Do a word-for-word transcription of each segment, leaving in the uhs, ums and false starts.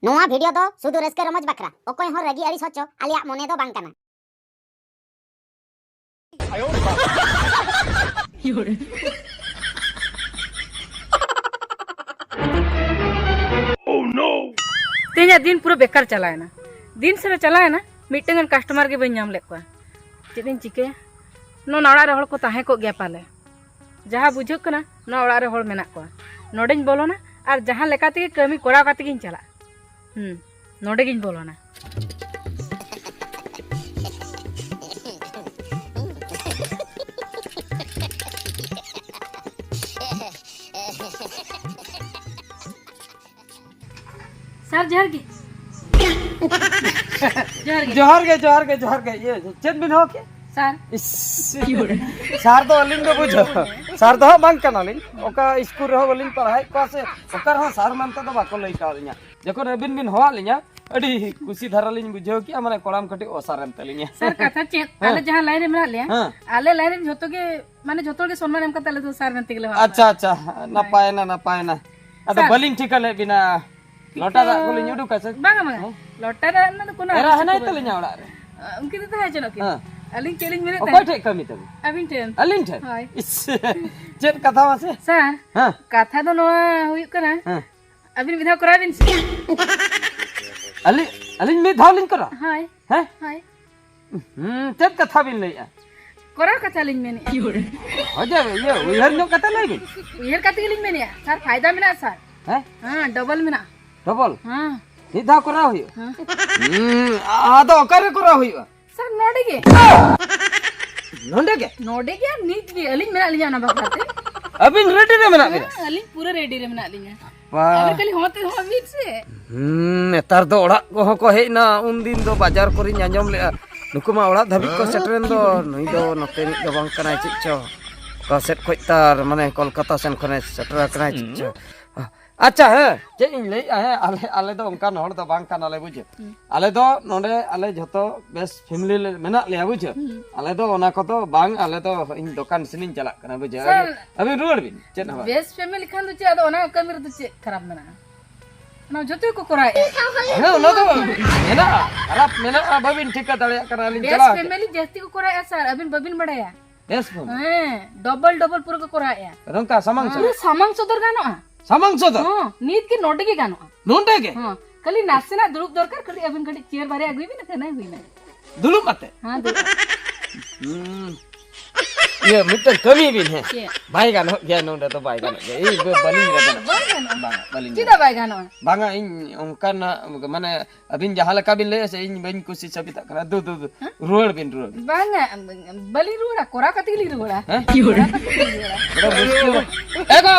ᱱᱚᱣᱟ ᱵᱷᱤᱰᱤᱭᱳ ᱫᱚ ᱥᱩᱫᱷᱩ ᱨᱟᱹᱥᱠᱟᱹ ᱨᱚᱢᱚᱡᱽ ᱵᱟᱠᱷᱨᱟ, ᱚᱠᱚᱭ ᱦᱚᱸ ᱨᱟᱹᱜᱤ ᱟᱹᱲᱤᱥ ᱦᱚᱪᱚ ᱟᱞᱮᱭᱟᱜ ᱢᱚᱱᱮ ᱫᱚ ᱵᱟᱝ ᱠᱟᱱᱟ᱾ ᱛᱮᱦᱮᱧᱟᱜ ᱫᱤᱱ ᱯᱩᱨᱟᱹ ᱵᱮᱠᱟᱨ ᱪᱟᱞᱟᱣᱮᱱᱟ᱾ ᱫᱤᱱ ᱥᱟᱨᱟ ᱪᱟᱞᱟᱣᱮᱱᱟ, ᱢᱤᱫᱴᱟᱝ ᱜᱟᱱ ᱠᱟᱥᱴᱚᱢᱟᱨ ᱜᱮ ᱵᱟᱹᱧ ᱧᱟᱢ ᱞᱮᱫ ᱠᱚᱣᱟ᱾ ᱪᱮᱫ ᱤᱧ ᱪᱤᱠᱟᱹᱭᱟ? ᱱᱚᱣᱟ ᱚᱲᱟᱜ ᱨᱮ ᱦᱚᱲ ᱠᱚ ᱛᱟᱦᱮᱸ ᱠᱚᱜ ᱜᱮᱭᱟ ᱯᱟᱞᱮ᱾ ᱡᱟᱦᱟᱸ ᱵᱩᱡᱷᱟᱹᱜ ᱠᱟᱱᱟ, ᱱᱚᱣᱟ ᱚᱲᱟᱜ ᱨᱮ ᱦᱚᱲ ᱢᱮᱱᱟᱜ ᱠᱚᱣᱟ᱾ ᱱᱚᱰᱮᱧ ᱵᱚᱞᱚᱱᱟ ᱟᱨ ᱡᱟᱦᱟᱸ ᱞᱮᱠᱟ ᱛᱮᱜᱮ ᱠᱟᱹᱢᱤ ᱠᱚᱨᱟᱣ ᱠᱟᱛᱮ ᱜᱤᱧ ᱪᱟᱞᱟᱜᱼᱟ᱾ ᱦᱩᱸ, ᱱᱚᱰᱮ ᱜᱤᱧ ᱵᱚᱞᱚᱱᱟ᱾ ᱥᱟᱨ, ᱡᱚᱦᱟᱨ ᱜᱮ᱾ ᱡᱚᱦᱟᱨ ᱜᱮ᱾ ᱡᱚᱦᱟᱨ ᱜᱮ, ᱡᱚᱦᱟᱨ ᱜᱮ, ᱡᱚᱦᱟᱨ ᱜᱮ᱾ ᱤᱭᱟᱹ, ᱪᱮᱫ ᱵᱤᱱ ᱦᱚᱦᱚ ᱠᱮᱫ? ᱥᱟᱨ᱾ ᱤᱥ, ᱥᱟᱨ ᱫᱚ ᱟᱹᱞᱤᱧ ᱫᱚ ᱵᱩᱡᱷᱟᱹᱣ, ᱥᱟᱨ ᱫᱚ ᱦᱟᱸᱜ ᱵᱟᱝ ᱠᱟᱱᱟᱞᱤᱧ᱾ ᱚᱠᱟ ᱤᱥᱠᱩᱞ ᱨᱮᱦᱚᱸ ᱵᱟᱹᱞᱤᱧ ᱯᱟᱲᱦᱟᱣᱮᱫ ᱠᱚᱣᱟ ᱥᱮ ᱚᱠᱟ ᱨᱮᱦᱚᱸ ᱥᱟᱨ ᱢᱮᱱᱛᱮ ᱫᱚ ᱵᱟᱠᱚ ᱞᱟᱹᱭ ᱠᱟᱣᱫᱤᱧᱟ᱾ ᱡᱚᱠᱷᱚᱱ ᱟᱹᱵᱤᱱ ᱵᱤᱱ ᱦᱚᱦᱚᱣᱟᱫ ᱞᱤᱧᱟ, ᱟᱹᱰᱤ ᱠᱩᱥᱤ ᱫᱷᱟᱨᱟ ᱞᱤᱧ ᱵᱩᱡᱷᱟᱹᱣ ᱠᱮᱜᱼᱟ, ᱢᱟᱱᱮ ᱠᱚᱲᱟᱢ ᱠᱟᱹᱴᱤᱡ ᱚᱥᱟᱨ ᱮᱱ ᱛᱟᱹᱞᱤᱧᱟ᱾ ᱥᱟᱨ, ᱠᱟᱛᱷᱟ ᱪᱮᱫ? ᱦᱮᱸ᱾ ᱟᱞᱮ ᱡᱟᱦᱟᱸ ᱞᱟᱭᱤᱱ ᱨᱮ ᱢᱮᱱᱟᱜ ᱞᱮᱭᱟ, ᱦᱮᱸ᱾ ᱟᱞᱮ ᱞᱟᱭᱤᱱ ᱨᱮ ᱡᱷᱚᱛᱚ ᱜᱮ, ᱢᱟᱱᱮ ᱡᱷᱚᱛᱚ ᱦᱚᱲ ᱜᱮ ᱥᱚᱱᱢᱟᱱ ᱮᱢ ᱠᱟᱛᱮ ᱟᱞᱮ ᱫᱚ ᱥᱟᱨ ᱢᱮᱱᱛᱮ ᱜᱮᱞᱮ ᱦᱚᱦᱚ ᱟᱪᱪᱷᱟ, ᱟᱪᱪᱷᱟ, ᱱᱟᱯᱟᱭᱮᱱᱟ, ᱱᱟᱯᱟᱭᱮᱱᱟ᱾ ᱟᱫᱚ ᱥᱟᱨ᱾ ᱵᱟᱹᱞᱤᱧ ᱴᱷᱤᱠᱟᱹ ᱞᱮᱫ ᱵᱤᱱᱟ᱾ ᱞᱚᱴᱟ ᱫᱟᱜ ᱠᱚᱞᱤᱧ ᱩᱰᱩᱠᱟ ᱥᱮ? ᱵᱟᱝᱟ, ᱵᱟᱝᱟ᱾ ᱦᱮᱸ? ᱞᱚᱴᱟ ᱫᱟᱜ ᱨᱮᱱᱟᱜ ᱫᱚ ᱠᱳᱱᱳ ᱮᱨᱟ ᱟᱵᱚᱥᱭᱚᱠᱚ ᱦᱮᱱᱟᱭ ᱵᱟᱹᱱᱩᱜᱼᱟ᱾ ᱛᱟᱹᱞᱤᱧᱟ ᱚᱲᱟᱜ ᱨᱮ᱾ ᱟ, ᱩᱱᱠᱤᱱ ᱫᱚ ᱛᱟᱦᱮᱸ ᱦᱚᱪᱚᱱᱚᱜ ᱠᱤᱱ᱾ ᱦᱮᱸ᱾ ᱟᱹᱞᱤᱧ ᱪᱮᱫ ᱞᱤᱧ ᱢᱮᱱᱮᱫ ᱚᱠᱚᱭ ᱛᱟᱦᱮᱸᱫ? ᱴᱷᱮᱡ ᱠᱟᱹᱢᱤ ᱛᱟᱹᱵᱤᱱ? ᱟᱹᱵᱤᱱ ᱴᱷᱮᱱ᱾ ᱟᱹᱞᱤᱧ ᱴᱷᱮᱱ? ᱦᱳᱭ᱾ ᱤᱥ, ᱪᱮᱫ ᱠᱟᱛᱷᱟ ᱢᱟᱥᱮ? ᱥᱟᱨ, ᱦᱮᱸ᱾ ᱠᱟᱛᱷᱟ ᱫᱚ ᱱᱚᱣᱟ ᱦᱩᱭᱩᱜ ᱠᱟᱱᱟ, ᱦᱮᱸ᱾ ᱟᱹᱵᱤᱱ ᱢᱤᱫ ᱫᱷᱟᱣ ᱠᱚᱨᱟᱣ ᱵᱤᱱ ᱥᱮ᱾ ᱟᱹᱞᱤᱧ, ᱟᱹᱞᱤᱧ ᱢᱤᱫ ᱫᱷᱟᱣ ᱞᱤᱧ ᱠᱚᱨᱟᱣᱟ? ᱦᱳᱭ᱾ ᱦᱮᱸ? ᱦᱳᱭ᱾ ᱦᱩᱸ, ᱪᱮᱫ ᱠᱟᱛᱷᱟ ᱵᱤᱱ ᱞᱟᱹᱭᱮᱜᱼᱟ? ᱠᱚᱨᱟᱣ ᱠᱟᱛᱷᱟ ᱞᱤᱧ ᱢᱮᱱᱮᱜᱼᱟ᱾ ᱦᱳᱭ ᱡᱮ, ᱤᱭᱟᱹ, ᱩᱭᱦᱟᱹᱨ ᱧᱚᱜ ᱠᱟᱛᱮ ᱞᱟᱹᱭ ᱵᱤᱱ᱾ ᱩᱭᱦᱟᱹᱨ ᱠᱟᱛᱮ ᱜᱮᱞᱤᱧ ᱢᱮᱱᱮᱜᱼᱟ᱾ ᱥᱟᱨ, ᱯᱷᱟᱭᱫᱟ ᱢᱮᱱᱟᱜᱼᱟ, ᱥᱟᱨ᱾ ᱦᱮᱸ? ᱦᱮᱸ, ᱰᱚᱵᱚᱞ ᱢᱮᱱᱟᱜᱼᱟ᱾ ᱰᱚᱵᱚᱞ? ᱦᱮᱸ᱾ ᱢᱤᱫ ᱫᱷᱟᱣ ᱠᱚᱨᱟᱣ ᱦᱩᱭᱩᱜᱼᱟ? ᱦᱮᱸ᱾ ᱦᱩᱸ, ᱟᱫᱚ ᱚᱠᱟᱨᱮ ᱠᱚᱨᱟᱣ ᱦᱩᱭᱩᱜᱼᱟ? ᱥᱟᱨ, ᱱᱚᱰᱮ ᱜᱮ᱾ ᱱᱚᱰᱮ ᱜᱮ? ᱱᱚᱰᱮ ᱜᱮ ᱟᱨ ᱱᱤᱛ ᱜᱮ᱾ ᱟᱹᱞᱤᱧ ᱢᱮᱱᱟᱜ ᱞᱤᱧᱟ ᱚᱱᱟ ᱵᱟᱠᱷᱨᱟ ᱛᱮ᱾ ᱟᱹᱵᱤᱱ ᱨᱮᱰᱤ ᱨᱮ ᱢᱮᱱᱟᱜ ᱵᱤᱱᱟ? ᱦᱮᱸ, ᱟᱹᱞᱤᱧ ᱯᱩᱨᱟᱹ ᱨᱮᱰᱤ ᱨᱮ ᱢᱮᱱᱟᱜ ᱞᱤᱧᱟ᱾ ᱵᱟ᱾ ᱟᱹᱵᱤᱱ ᱠᱷᱟᱹᱞᱤ ᱦᱚᱸ ᱛᱮ ᱦᱚᱸ ᱵᱤᱱ ᱥᱮ᱾ ᱦᱩᱸ, ᱱᱮᱛᱟᱨ ᱫᱚ ᱚᱲᱟᱜ ᱠᱚᱦᱚᱸ ᱠᱚ ᱦᱮᱡ ᱮᱱᱟ᱾ ᱩᱱᱫᱤᱱ ᱫᱚ ᱵᱟᱡᱟᱨ ᱠᱚᱨᱮᱧ ᱟᱸᱡᱚᱢ ᱞᱮᱜᱼᱟ, ᱱᱩᱠᱩ ᱢᱟ ᱚᱲᱟᱜ ᱫᱷᱟᱹᱵᱤᱡ ᱠᱚ ᱥᱮᱴᱮᱨᱮᱱ ᱫᱚ, ᱱᱩᱭ ᱫᱚ ᱱᱚᱛᱮᱱᱤᱡ ᱫᱚ ᱵᱟᱝ ᱠᱟᱱᱟᱭ ᱪᱮᱫ ᱪᱚ᱾ ᱚᱠᱟ ᱥᱮᱫ ᱠᱷᱚᱡ ᱛᱟᱨ, ᱢᱟᱱᱮ, ᱠᱳᱞᱠᱟᱛᱟ ᱥᱮᱱ ᱠᱷᱚᱱᱮ ᱥᱮᱴᱮᱨ ᱟᱠᱟᱱᱟᱭ ᱪᱮᱫ ᱪᱚ᱾ ᱟᱪᱪᱷᱟ, ᱦᱮᱸ, ᱪᱮᱫ ᱤᱧ ᱞᱟᱹᱭᱮᱜᱼᱟ, ᱦᱮᱸ, ᱟᱞᱮ, ᱟᱞᱮ ᱫᱚ ᱚᱱᱠᱟᱱ ᱦᱚᱲ ᱫᱚ ᱵᱟᱝ ᱠᱟᱱᱟᱞᱮ, ᱵᱩᱡᱷᱟᱹᱣ᱾ ᱦᱩᱸ᱾ ᱟᱞᱮ ᱫᱚ ᱱᱚᱰᱮ ᱟᱞᱮ ᱡᱷᱚᱛᱚ ᱵᱮᱥ ᱯᱷᱮᱢᱤᱞᱤ ᱞᱮ ᱢᱮᱱᱟᱜ ᱞᱮᱭᱟ, ᱵᱩᱡᱷᱟᱹᱣ᱾ ᱦᱩᱸ᱾ ᱟᱞᱮ ᱫᱚ ᱚᱱᱟ ᱠᱚᱫᱚ ᱵᱟᱝ, ᱟᱞᱮ ᱫᱚ ᱤᱧ ᱫᱚᱠᱟᱱ ᱥᱮᱱᱤᱧ ᱪᱟᱞᱟᱜ ᱠᱟᱱᱟ, ᱵᱩᱡᱷᱟᱹᱣ᱾ ᱥᱟᱨ, ᱟᱹᱵᱤᱱ, ᱟᱹᱵᱤᱱ ᱨᱩᱣᱟᱹᱲ ᱵᱤᱱ, ᱪᱮᱫ ᱦᱚᱸ ᱵᱟᱝ᱾ ᱵᱮᱥ ᱯᱷᱮᱢᱤᱞᱤ ᱠᱷᱟᱱ ᱫᱚ ᱪᱮᱫ, ᱟᱫᱚ ᱚᱱᱟ ᱠᱟᱹᱢᱤ ᱨᱮᱫᱚ ᱪᱮᱫ ᱠᱷᱟᱨᱟᱯ ᱢᱮᱱᱟᱜᱼᱟ? ᱚᱱᱟ ᱡᱚᱛᱚ ᱜᱮᱠᱚ ᱠᱚᱨᱟᱣᱮᱫᱼᱟ᱾ ᱦᱮᱸ, ᱚᱱᱟ ᱫᱚ ᱢᱮᱱᱟᱜᱼᱟ, ᱠᱷᱟᱨᱟᱯ ᱢᱮᱱᱟᱜᱼᱟ, ᱵᱟᱹᱵᱤᱱ ᱴᱷᱤᱠᱟᱹ ᱫᱟᱲᱮᱭᱟᱜ ᱠᱟᱱᱟ᱾ ᱟᱹᱞᱤᱧ ᱵᱮᱥ ᱪᱟᱞᱟᱣ ᱠᱟᱛᱮ᱾ ᱯᱷᱮᱢᱮᱞᱤ ᱡᱟᱹᱥᱛᱤ ᱠᱚ ᱠᱚᱨᱟᱣᱮᱫᱼᱟ ᱥᱟᱨ, ᱟᱹᱵᱤᱱ ᱵᱟᱹᱵᱤᱱ ᱵᱟᱲᱟᱭᱟ᱾ ᱵᱮᱥ ᱯᱷᱮᱢᱮᱞᱤ᱾ ᱦᱮᱸ, ᱰᱚᱵᱚᱞ ᱰᱚᱵᱚᱞ ᱯᱩᱨᱟᱹ ᱠᱚ ᱠᱚᱨᱟᱣᱮᱫᱼᱟ᱾ ᱱᱚᱝᱠᱟ ᱥᱟᱢᱟᱝ ᱥᱮᱫ᱾ ᱯᱩᱨᱟᱹ ᱥᱟᱢᱟᱝ ᱥᱚᱫᱚᱨ ᱜᱟᱱᱚᱜᱼᱟ᱾ ᱥᱟᱢᱟᱝ ᱥᱚᱫᱚᱨ᱾ ᱦᱚᱸ, ᱱᱤᱛ ᱜᱮ ᱱᱚᱰᱮ ᱜᱮ ᱜᱟᱱᱚᱜᱼᱟ᱾ ᱱᱚᱰᱮ ᱜᱮ? ᱦᱚᱸ, ᱠᱷᱟᱹᱞᱤ ᱱᱟᱥᱮᱱᱟᱜ ᱫᱩᱲᱩᱵ ᱫᱚᱨᱠᱟᱨ, ᱠᱷᱟᱹᱞᱤ ᱟᱹᱵᱤᱱ ᱠᱟᱹᱴᱤᱡ ᱪᱮᱭᱟᱨ ᱵᱟᱨᱭᱟ ᱟᱹᱜᱩᱭ ᱵᱤᱱ, ᱤᱱᱟᱹ ᱠᱷᱟᱱ ᱦᱩᱭᱱᱟ᱾ ᱫᱩᱲᱩᱵ ᱟᱛᱮ? ᱦᱮᱸ, ᱫᱩᱲᱩᱵ᱾ ᱦᱩᱸ᱾ ᱤᱭᱟᱹ, ᱢᱤᱫᱴᱟᱝ ᱠᱟᱹᱢᱤ ᱵᱤᱱ, ᱦᱮᱸ? ᱪᱮᱫ? ᱵᱟᱭ ᱜᱟᱱᱚᱜ ᱜᱮᱭᱟ ᱱᱚᱰᱮ ᱫᱚ, ᱵᱟᱭ ᱜᱟᱱᱚᱜ ᱜᱮᱭᱟ᱾ ᱤᱧ ᱵᱟ-, ᱵᱟᱹᱞᱤᱧ ᱨᱮᱵᱮᱱᱚᱜ᱾ ᱵᱟᱭ ᱜᱟᱱᱚᱜᱼᱟ? ᱵᱟᱝᱟ, ᱵᱟᱹᱞᱤᱧ ᱪᱮᱫᱟᱜ ᱨᱮᱵᱮᱱᱚᱜ᱾ ᱵᱟᱭ ᱜᱟᱱᱚᱜᱼᱟ? ᱵᱟᱝᱟ, ᱤᱧ ᱚᱱᱠᱟᱱᱟᱜ, ᱢᱟᱱᱮ, ᱟᱹᱵᱤᱱ ᱡᱟᱦᱟᱸ ᱞᱮᱠᱟ ᱵᱤᱱ ᱞᱟᱹᱭᱮᱫᱼᱟ ᱥᱮ, ᱤᱧ ᱵᱟᱹᱧ ᱠᱩᱥᱤ ᱥᱟᱹᱵᱤᱛᱟᱜ ᱠᱟᱱᱟ᱾ ᱫᱩ, ᱫᱩ, ᱫᱩ, ᱦᱮᱸ? ᱨᱩᱣᱟᱹᱲ ᱵᱤᱱ, ᱨᱩᱣᱟᱹᱲ ᱵᱤᱱ᱾ ᱵᱟᱝᱟ, ᱵᱟᱹᱞᱤᱧ ᱨᱩᱣᱟᱹᱲᱟ, ᱠᱚᱨᱟᱣ ᱠᱟᱛᱮ ᱜᱮᱞᱤᱧ ᱨᱩᱣᱟᱹᱲᱟ᱾ ᱦᱮᱸ? ᱠᱚᱨᱟᱣ ᱠᱟᱛᱮ ᱜᱮᱞᱤᱧ ᱨᱩᱣᱟᱹᱲᱟ᱾ ᱵᱚᱲᱚ ᱢᱩᱥᱠᱤᱞ᱾ ᱮᱜᱳ,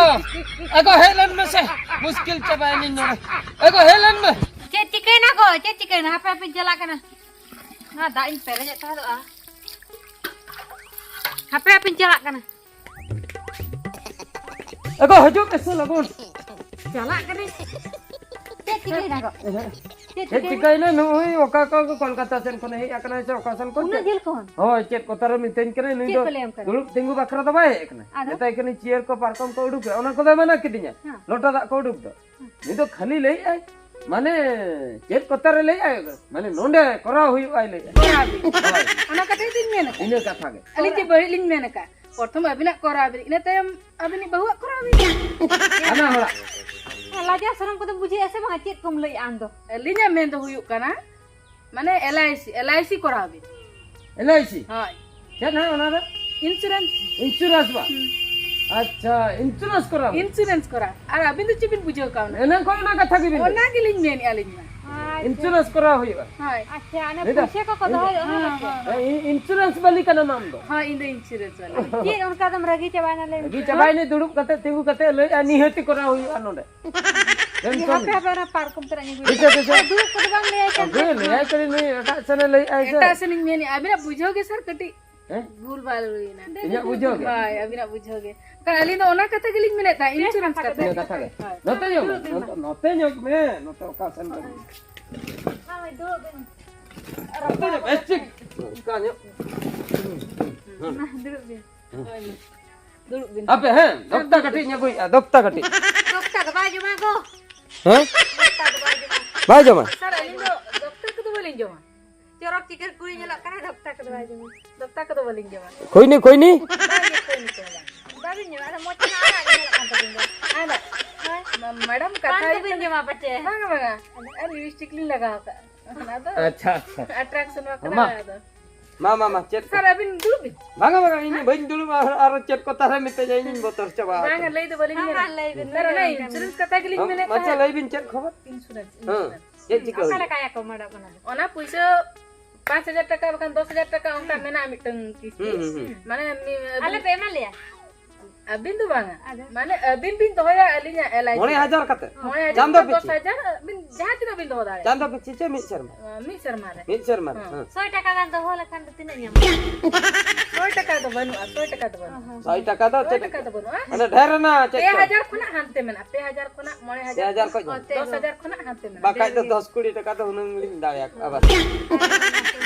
ᱮᱜᱳ, ᱦᱮᱡ ᱞᱮᱱ ᱢᱮᱥᱮ᱾ ᱢᱩᱥᱠᱤᱞ ᱪᱟᱵᱟᱭᱮᱱᱟᱹᱧ ᱱᱚᱰᱮ᱾ ᱮᱜᱳ, ᱦᱮᱡ ᱞᱮᱱ ᱢᱮ᱾ ᱪᱮᱫ ᱪᱤᱠᱟᱹᱭᱮᱱᱟ ᱜᱚ? ᱪᱮᱫ ᱪᱤᱠᱟᱹᱭᱮᱱᱟ? ᱦᱟᱯᱮ, ᱦᱟᱯᱮᱧ ᱪᱟᱞᱟᱜ ᱠᱟᱱᱟ᱾ ᱱᱚᱣᱟ ᱫᱟᱜ ᱤᱧ ᱯᱮᱨᱮᱡᱮᱫ ᱛᱟᱦᱮᱸᱫᱚᱜᱼᱟ᱾ ᱦᱟᱯᱮ, ᱦᱟᱯᱮᱧ ᱪᱟᱞᱟᱜ ᱠᱟᱱᱟ᱾ ᱮᱜᱳ, ᱦᱤᱡᱩᱜ ᱢᱮᱥᱮ ᱞᱚᱜᱚᱱ᱾ ᱪᱟᱞᱟᱜ ᱠᱟᱹᱱᱟᱹᱧ᱾ ᱪᱮᱫ ᱪᱤᱠᱟᱹᱭᱮᱱᱟ ᱜᱚ? ᱪᱮᱫ ᱪᱮᱫ ᱪᱤᱠᱟᱹᱭᱮᱱᱟ? ᱪᱤᱠᱟᱹᱭᱮᱱᱟ? ᱱᱩᱭ ᱚᱠᱟ ᱠᱚ ᱠᱚᱞᱠᱟᱛᱟ ᱥᱮᱱ ᱠᱷᱚᱱᱮ ᱦᱮᱡ ᱟᱠᱟᱱᱟᱭ ᱥᱮ ᱚᱠᱟ ᱥᱮᱱ ᱠᱷᱚᱱ ᱩᱱᱟᱹᱜ ᱪᱮᱫ? ᱡᱷᱟᱹᱞ ᱠᱷᱚᱱ? ᱦᱳᱭ, ᱪᱮᱫ ᱠᱚᱛᱟᱨᱮ ᱢᱤᱛᱟᱹᱧ ᱠᱟᱱᱟᱭ, ᱱᱩᱭ ᱪᱮᱫ ᱫᱚ ᱠᱚ ᱞᱟᱹᱭᱟᱢ ᱠᱟᱱᱟ? ᱫᱩᱲᱩᱵ ᱛᱤᱸᱜᱩ ᱵᱟᱠᱷᱨᱟ ᱫᱚ ᱵᱟᱭ ᱦᱮᱡ ᱟᱠᱟᱱᱟ᱾ ᱟᱫᱚ? ᱢᱮᱛᱟᱭ ᱠᱟᱹᱱᱟᱹᱧ ᱪᱮᱭᱟᱨ ᱠᱚ ᱯᱟᱨᱠᱚᱢ ᱠᱚ ᱩᱰᱩᱠ ᱯᱮ, ᱚᱱᱟ ᱠᱚᱫᱚᱭ ᱢᱟᱱᱟ ᱠᱤᱫᱤᱧᱟ᱾ ᱦᱮᱸ᱾ ᱞᱚᱴᱟ ᱫᱟᱜ ᱠᱚ ᱩᱰᱩᱠ ᱫᱚ᱾ ᱦᱮᱸ᱾ ᱱᱩᱭ ᱫᱚ ᱠᱷᱟᱹᱞᱤ ᱞᱟᱹᱭᱮᱫᱼᱟᱭ, ᱢᱟᱱᱮ ᱪᱮᱫ ᱠᱚᱛᱟᱨᱮ ᱞᱟᱹᱭᱮᱫᱼᱟᱭ, ᱢᱟᱱᱮ ᱱᱚᱰᱮ ᱠᱚᱨᱟᱣ ᱦᱩᱭᱩᱜᱼᱟᱭ ᱞᱟᱹᱭᱮᱫᱼᱟᱭ᱾ ᱠᱚᱨᱟᱣ ᱵᱤᱱ᱾ ᱦᱳᱭ᱾ ᱚᱱᱟ ᱠᱟᱛᱷᱟ ᱜᱮᱛᱚᱧ ᱢᱮᱱ ᱟᱠᱟᱫ᱾ ᱤᱱᱟᱹ ᱠᱟᱛᱷᱟ ᱜᱮ᱾ ᱟᱹᱞᱤᱧ ᱪᱮᱫ ᱵᱟᱹᱲᱤᱡ ᱞᱤᱧ ᱢᱮᱱ ᱟᱠᱟᱫ? ᱯᱨᱚᱛᱷᱚᱢ ᱟᱹᱵᱤᱱᱟᱜ ᱠᱚᱨᱟᱣ ᱵᱤᱱ, ᱤᱱᱟᱹ ᱛᱟᱭᱚᱢ ᱟᱹᱵᱤᱱᱤᱡ ᱵᱟᱹᱦᱩᱣᱟᱜ ᱠᱚᱨᱟᱣ ᱵᱤᱱ᱾ ᱦᱟᱱᱟ ᱦᱚᱲᱟᱜ᱾ ᱞᱟᱡᱟᱣ ᱥᱚᱨᱚᱢ ᱠᱚᱫᱚ ᱵᱩᱡᱷᱟᱹᱜᱼᱟ ᱥᱮ ᱵᱟᱝᱟ? ᱪᱮᱫ ᱠᱚᱢ ᱞᱟᱹᱭᱮᱫᱼᱟ ᱟᱢ ᱫᱚ? ᱟᱹᱞᱤᱧᱟᱜ ᱢᱮᱱ ᱫᱚ ᱦᱩᱭᱩᱜ ᱠᱟᱱᱟ, ᱢᱟᱱᱮ, L I C, L I ᱥᱤ ᱠᱚᱨᱟᱣ ᱵᱤᱱ᱾ ᱮᱞ ᱟᱭ ᱥᱤ? ᱦᱳᱭ᱾ ᱪᱮᱫ ᱦᱟᱸᱜ ᱚᱱᱟ ᱫᱚ? ᱤᱱᱥᱩᱨᱮᱱᱥ᱾ ᱤᱱᱥᱩᱨᱮᱱᱥ ᱵᱟ? ᱦᱩᱸ᱾ ᱟᱪᱪᱷᱟ, ᱤᱱᱥᱩᱨᱮᱱᱥ ᱠᱚᱨᱟᱣ? ᱤᱱᱥᱩᱨᱮᱱᱥ ᱠᱚᱨᱟᱣ᱾ ᱟᱨ ᱟᱹᱵᱤᱱ ᱫᱚ ᱪᱮᱫ ᱵᱤᱱ ᱵᱩᱡᱷᱟᱹᱣ ᱠᱟᱣᱱᱟ? ᱮᱱᱟᱝ ᱠᱷᱚᱱ ᱚᱱᱟ ᱠᱟᱛᱷᱟ ᱜᱮᱵᱤᱱ ᱞᱟᱹᱭ᱾ ᱚᱱᱟ ᱜᱮᱞᱤᱧ ᱢᱮᱱᱮᱫᱼᱟ ᱟᱹᱞᱤᱧ ᱢᱟ᱾ ᱟᱪᱪᱷᱟ᱾ ᱤᱱᱥᱩᱨᱮᱱᱥ ᱠᱚᱨᱟᱣ ᱦᱩᱭᱩᱜᱼᱟ᱾ ᱦᱳᱭ᱾ ᱟᱪᱪᱷᱟ, ᱚᱱᱮ ᱞᱟᱹᱭ ᱫᱟ? ᱯᱩᱭᱥᱟᱹ ᱠᱚᱠᱚ ᱫᱚᱦᱚᱭ, ᱚᱱᱟ ᱦᱮᱸ, ᱠᱚ ᱪᱮᱫ? ᱦᱮᱸ, ᱦᱮᱸ᱾ ᱤᱱ-, ᱤᱱᱥᱩᱨᱮᱱᱥ ᱵᱟᱹᱞᱤ ᱠᱟᱱᱟᱢ ᱟᱢ ᱫᱚ᱾ ᱦᱳᱭ, ᱤᱧ ᱫᱚ ᱤᱱᱥᱩᱨᱮᱱᱥ ᱵᱟᱞᱟ᱾ ᱪᱮᱫ ᱚᱱᱠᱟ ᱫᱚᱢ ᱨᱟᱹᱜᱤ ᱪᱟᱵᱟᱭᱮᱱᱟ ᱞᱟᱹᱭ ᱨᱟᱹᱜᱤ ᱢᱮᱥᱮ? ᱪᱟᱵᱟᱭᱮᱱᱟᱹᱧ, ᱫᱩᱲᱩᱵ ᱠᱟᱛᱮ, ᱛᱤᱸᱜᱩ ᱠᱟᱛᱮ ᱞᱟᱹᱭᱮᱫᱼᱟ, ᱱᱤᱦᱟᱹᱛᱤ ᱠᱚᱨᱟᱣ ᱦᱩᱭᱩᱜᱼᱟ ᱱᱚᱰᱮ᱾ ᱤᱭᱟᱹ, ᱴᱮᱱᱥᱚᱱ ᱦᱟᱯᱮ, ᱦᱟᱯᱮ, ᱚᱱᱟ ᱯᱟᱨᱠᱚᱢ ᱛᱮᱱᱟᱜ ᱤᱧ ᱟᱹᱜᱩᱭᱟ᱾ ᱫᱤᱥᱟᱹ, ᱫᱤᱥᱟᱹ᱾ ᱟᱨ ᱫᱩᱲᱩᱵ ᱠᱚᱫᱚ ᱵᱟᱢ ᱞᱟᱹᱭᱟᱭ ᱠᱟᱱ ᱟᱹᱜᱩᱭ, ᱛᱟᱦᱮᱸᱫ᱾ ᱞᱟᱹᱭᱟᱭ ᱠᱟᱹᱱᱟᱹᱧ, ᱱᱩᱭ ᱮᱴᱟᱜ ᱥᱮᱱᱮ ᱞᱟᱹᱭᱮᱫᱼᱟᱭ ᱥᱮ᱾ ᱮᱴᱟᱜ ᱥᱮᱱᱤᱧ ᱢᱮᱱᱮᱫᱼᱟ, ᱟᱹᱵᱤᱱᱟᱜ ᱵᱩᱡᱷᱟᱹᱣ ᱜᱮ ᱥᱟᱨ ᱠᱟᱹᱴᱤᱡ ᱦᱮᱸ? ᱵᱷᱩᱞ ᱵᱷᱟᱞ ᱦᱩᱭᱱᱟ᱾ ᱤᱧᱟᱹᱜ ᱵᱩᱡᱷᱟᱹᱣ ᱜᱮ᱾ ᱦᱳᱭ, ᱟᱹᱵᱤᱱᱟᱜ ᱵᱩᱡᱷᱟᱹᱣ ᱜᱮ᱾ ᱵᱟᱠᱷᱟᱱ ᱟᱹᱞᱤᱧ ᱫᱚ ᱚᱱᱟ ᱠᱟᱛᱷᱟ ᱜᱮᱞᱤᱧ ᱢᱮᱱᱮᱫ ᱛᱟᱦᱮᱸᱫ, ᱵᱮᱥ ᱤᱱᱥᱩᱨᱮᱱᱥ ᱠᱟᱛᱷᱟ ᱠᱟᱛᱷᱟ᱾ ᱜᱮ᱾ ᱤᱱᱟᱹ ᱠᱟᱛᱷᱟ ᱜᱮ᱾ ᱦᱳᱭ᱾ ᱱᱚᱛᱮ ᱧᱚᱜ ᱢᱮ, ᱫᱩᱲᱩᱵ ᱵᱤᱱ ᱢᱟ᱾ ᱱᱚᱛᱮ, ᱱᱚᱛᱮ ᱚᱠᱟ ᱥᱮᱱ ᱨᱮ? ᱦᱳᱭ, ᱫᱩᱲᱩᱵ ᱵᱤᱱ᱾ ᱱᱚᱛᱮ ᱧᱚᱜ ᱢᱮ, ᱪᱮᱫ? ᱚᱱᱠᱟ ᱧᱚᱜ᱾ ᱢᱟ, ᱫᱩᱲᱩᱵ ᱵᱤᱱ᱾ ᱦᱳᱭ, ᱢᱟ᱾ ᱫᱩᱲᱩᱵ ᱵᱤᱱ᱾ ᱦᱟᱯᱮ, ᱦᱮᱸ, ᱫᱚᱠᱛᱟ ᱠᱟᱹᱴᱤᱡ ᱤᱧ ᱟᱹᱜᱩᱭᱮᱫᱼᱟ, ᱫᱚᱠᱛᱟ ᱠᱟᱹᱴᱤᱡ᱾ ᱫᱚᱠᱛᱟ ᱫᱚ ᱵᱟᱭ ᱡᱚᱢᱟ ᱜᱚ᱾ ᱦᱮᱸ? ᱫᱚᱠᱛᱟ ᱫᱚ ᱵᱟᱭ ᱡᱚᱢᱟ᱾ ᱵᱟᱭ ᱡᱚᱢᱟ? ᱥᱟᱨ, ᱟᱹᱞᱤᱧ ᱫᱚ ᱫᱚᱠᱛᱟ ᱠᱚᱫᱚ ᱵᱟᱹᱞᱤᱧ ᱡᱚᱢᱟ᱾ ᱪᱚᱨᱚᱠ ᱪᱤᱠᱟᱹᱨ ᱠᱩᱲᱤ ᱧᱮᱞᱚᱜ ᱠᱟᱱᱟ, ᱫᱚᱠᱛᱟ ᱠᱚᱫᱚ ᱵᱟᱭ ᱡᱚᱢᱟ᱾ ᱫᱚᱠᱛᱟ ᱠᱚᱫᱚ ᱵᱟᱹᱞᱤᱧ ᱡᱚᱢᱟ᱾ ᱠᱷᱚᱭᱱᱤ, ᱠᱷᱚᱭᱱᱤ? ᱵᱟᱝ ᱜᱮ, ᱠᱷᱚᱭᱱᱤ ᱠᱚᱫᱚ ᱵᱟᱝ᱾ ᱵᱟᱵᱤᱱ ᱡᱚᱢᱟ? ᱟᱫᱚ ᱢᱚᱪᱟ ᱢᱟ ᱟᱨᱟᱜ ᱜᱮ ᱧᱮᱞᱚᱜ ᱠᱟᱱ ᱛᱟᱵᱤᱱ ᱫᱚ᱾ ᱟᱨ ᱦᱳᱭ᱾ ᱢᱟ-, ᱢᱮᱰᱟᱢ, ᱠᱟᱛᱷᱟ ᱯᱟᱱ ᱦᱩᱭᱩᱜ ᱫᱚᱵᱤᱱ ᱠᱟᱱᱟ ᱡᱚᱢᱟ ᱯᱟᱪᱮ? ᱵᱟᱝᱟ, ᱵᱟᱝᱟ᱾ ᱟᱨ ᱞᱤᱯᱥᱴᱤᱠ ᱞᱤᱧ ᱞᱟᱜᱟᱣ ᱠᱟᱜᱼᱟ᱾ ᱚᱱᱟ ᱫᱚ ᱟᱪᱪᱷᱟ, ᱟᱪᱪᱷᱟ᱾ ᱟᱴᱨᱟᱠᱥᱚᱱ ᱵᱟᱠᱷᱨᱟ ᱢᱟ᱾ ᱟᱫᱚ᱾ ᱢᱟ, ᱢᱟ, ᱢᱟ, ᱪᱮᱫ ᱠᱚ? ᱥᱟᱨ, ᱟᱹᱵᱤᱱ ᱫᱩᱲᱩᱵ ᱵᱤᱱ᱾ ᱵᱟᱝᱟ, ᱵᱟᱝᱟ, ᱤᱧ ᱵᱟᱹᱧ ᱫᱩᱲᱩᱵᱼᱟ, ᱟᱨ, ᱟᱨ ᱪᱮᱫ ᱠᱚ ᱛᱟᱦᱞᱮ ᱢᱤᱛᱟᱹᱧᱟ, ᱤᱧᱤᱧ ᱵᱚᱛᱚᱨ ᱪᱟᱵᱟ ᱵᱟᱝᱟ, ᱟᱠᱟᱱᱟ᱾ ᱞᱟᱹᱭ ᱫᱚ ᱵᱟᱹᱞᱤᱧ ᱦᱮᱸ, ᱢᱮᱱᱟ᱾ ᱢᱟ, ᱞᱟᱹᱭ ᱵᱤᱱ, ᱥᱟᱨ, ᱞᱟᱹᱭ ᱚᱱᱟ ᱵᱤᱱ᱾ ᱤᱱᱥᱩᱨᱮᱱᱥ ᱠᱟᱛᱷᱟ ᱜᱮᱞᱤᱧ ᱦᱮᱸ, ᱢᱮᱱᱮᱫ ᱢᱟᱪᱷᱟ, ᱛᱟᱦᱮᱸᱫ᱾ ᱞᱟᱹᱭ ᱵᱤᱱ, ᱪᱮᱫ ᱠᱷᱚᱵᱚᱨ? ᱤᱱᱥᱩᱨᱮᱱᱥ, ᱦᱮᱸ, ᱤᱱᱥᱩᱨᱮᱱᱥ᱾ ᱪᱮᱫ ᱪᱤᱠᱟᱹ ᱚᱠᱟ ᱦᱩᱭᱩᱜᱼᱟ? ᱞᱮᱠᱟᱭᱟᱠᱚ ᱢᱮᱰᱟᱢ ᱚᱱᱟ ᱫᱚ? ᱚᱱᱟ ᱯᱩᱭᱥᱟᱹ ᱯᱟᱸᱪ ᱦᱟᱡᱟᱨ ᱴᱟᱠᱟ ᱵᱟᱠᱷᱟᱱ ᱫᱚᱥ ᱦᱟᱡᱟᱨ ᱴᱟᱠᱟ ᱚᱱᱠᱟ ᱢᱮᱱᱟᱜᱼᱟ ᱢᱤᱫᱴᱟᱝ ᱠᱤᱥᱛᱤ᱾ ᱦᱩᱸ, ᱦᱩᱸ, ᱦᱩᱸ᱾ ᱢᱟᱱᱮ ᱢᱤ-, ᱟᱞᱮ ᱟᱹᱵᱤᱱ ᱯᱮ ᱮᱢᱟ ᱞᱮᱭᱟ? ᱟᱹᱵᱤᱱ ᱫᱚ ᱵᱟᱝᱟ᱾ ᱟᱫᱚ? ᱢᱟᱱᱮ ᱟᱹᱵᱤᱱ ᱵᱤᱱ ᱫᱚᱦᱚᱭᱟ ᱟᱹᱞᱤᱧᱟᱜ ᱮᱞ ᱟᱭ ᱥᱤ᱾ ᱢᱚᱬᱮ ᱦᱟᱡᱟᱨ ᱠᱟᱛᱮ? ᱢᱚᱬᱮ ᱦᱟᱡᱟᱨ ᱪᱟᱸᱫᱚ ᱠᱷᱚᱱ ᱯᱤᱪᱷᱤ? ᱫᱚᱥ ᱦᱟᱡᱟᱨ, ᱟᱹᱵᱤᱱ ᱡᱟᱦᱟᱸ ᱛᱤᱱᱟᱹᱜ ᱵᱤᱱ ᱫᱚᱦᱚ ᱫᱟᱲᱮᱭᱟᱜᱼᱟ᱾ ᱪᱟᱸᱫᱚ ᱯᱤᱪᱷᱤ ᱪᱮ ᱢᱤᱫ ᱥᱮᱨᱢᱟ? ᱚ, ᱢᱤᱫ ᱥᱮᱨᱢᱟ ᱨᱮ᱾ ᱢᱤᱫ ᱥᱮᱨᱢᱟ ᱨᱮ, ᱦᱩᱸ᱾ ᱦᱮᱸ᱾ ᱥᱚᱭ ᱴᱟᱠᱟ ᱜᱟᱱ ᱫᱚᱦᱚ ᱞᱮᱠᱷᱟᱱ ᱫᱚ ᱛᱤᱱᱟᱹᱜ ᱧᱟᱢᱚᱜᱼᱟ? ᱥᱚᱭ ᱴᱟᱠᱟ ᱫᱚ ᱵᱟᱹᱱᱩᱜᱼᱟ, ᱥᱚᱭ ᱴᱟᱠᱟ ᱫᱚ ᱵᱟᱹᱱᱩᱜᱼᱟ᱾ ᱚ ᱦᱚᱸ᱾ ᱥᱚᱭ ᱴᱟᱠᱟ ᱫᱚ ᱥᱚᱭ ᱪᱮᱫ ᱴᱟᱠᱟ ᱞᱮᱠᱟ? ᱫᱚ ᱵᱟᱹᱱᱩᱜᱼᱟ᱾ ᱢᱟᱱᱮ ᱰᱷᱮᱨ ᱮᱱᱟ ᱪᱮᱫ ᱯᱮ ᱪᱚ? ᱦᱟᱡᱟᱨ ᱠᱷᱚᱱᱟᱜ ᱦᱟᱱᱛᱮ ᱢᱮᱱᱟᱜᱼᱟ, ᱯᱮ ᱦᱟᱡᱟᱨ ᱠᱷᱚᱱᱟᱜ ᱢᱚᱬᱮ ᱦᱟᱡᱟᱨ᱾ ᱯᱮ ᱦᱟᱡᱟᱨ ᱠᱷᱚᱱ ᱚ, ᱦᱟᱱᱛᱮ ᱫᱚᱥ ᱦᱟᱡᱟᱨ ᱠᱷᱚᱱᱟᱜ ᱦᱟᱱᱛᱮ ᱢᱮᱱᱟᱜᱼᱟ᱾ ᱵᱟᱠᱷᱟᱡ ᱫᱚ ᱰᱷᱮᱨ ᱜᱮ᱾ ᱫᱚᱥ ᱠᱩᱲᱤ ᱴᱟᱠᱟ ᱫᱚ ᱦᱩᱱᱟᱹᱝ ᱞᱤᱧ ᱫᱟᱲᱮᱭᱟᱜᱼᱟ ᱵᱟᱥ᱾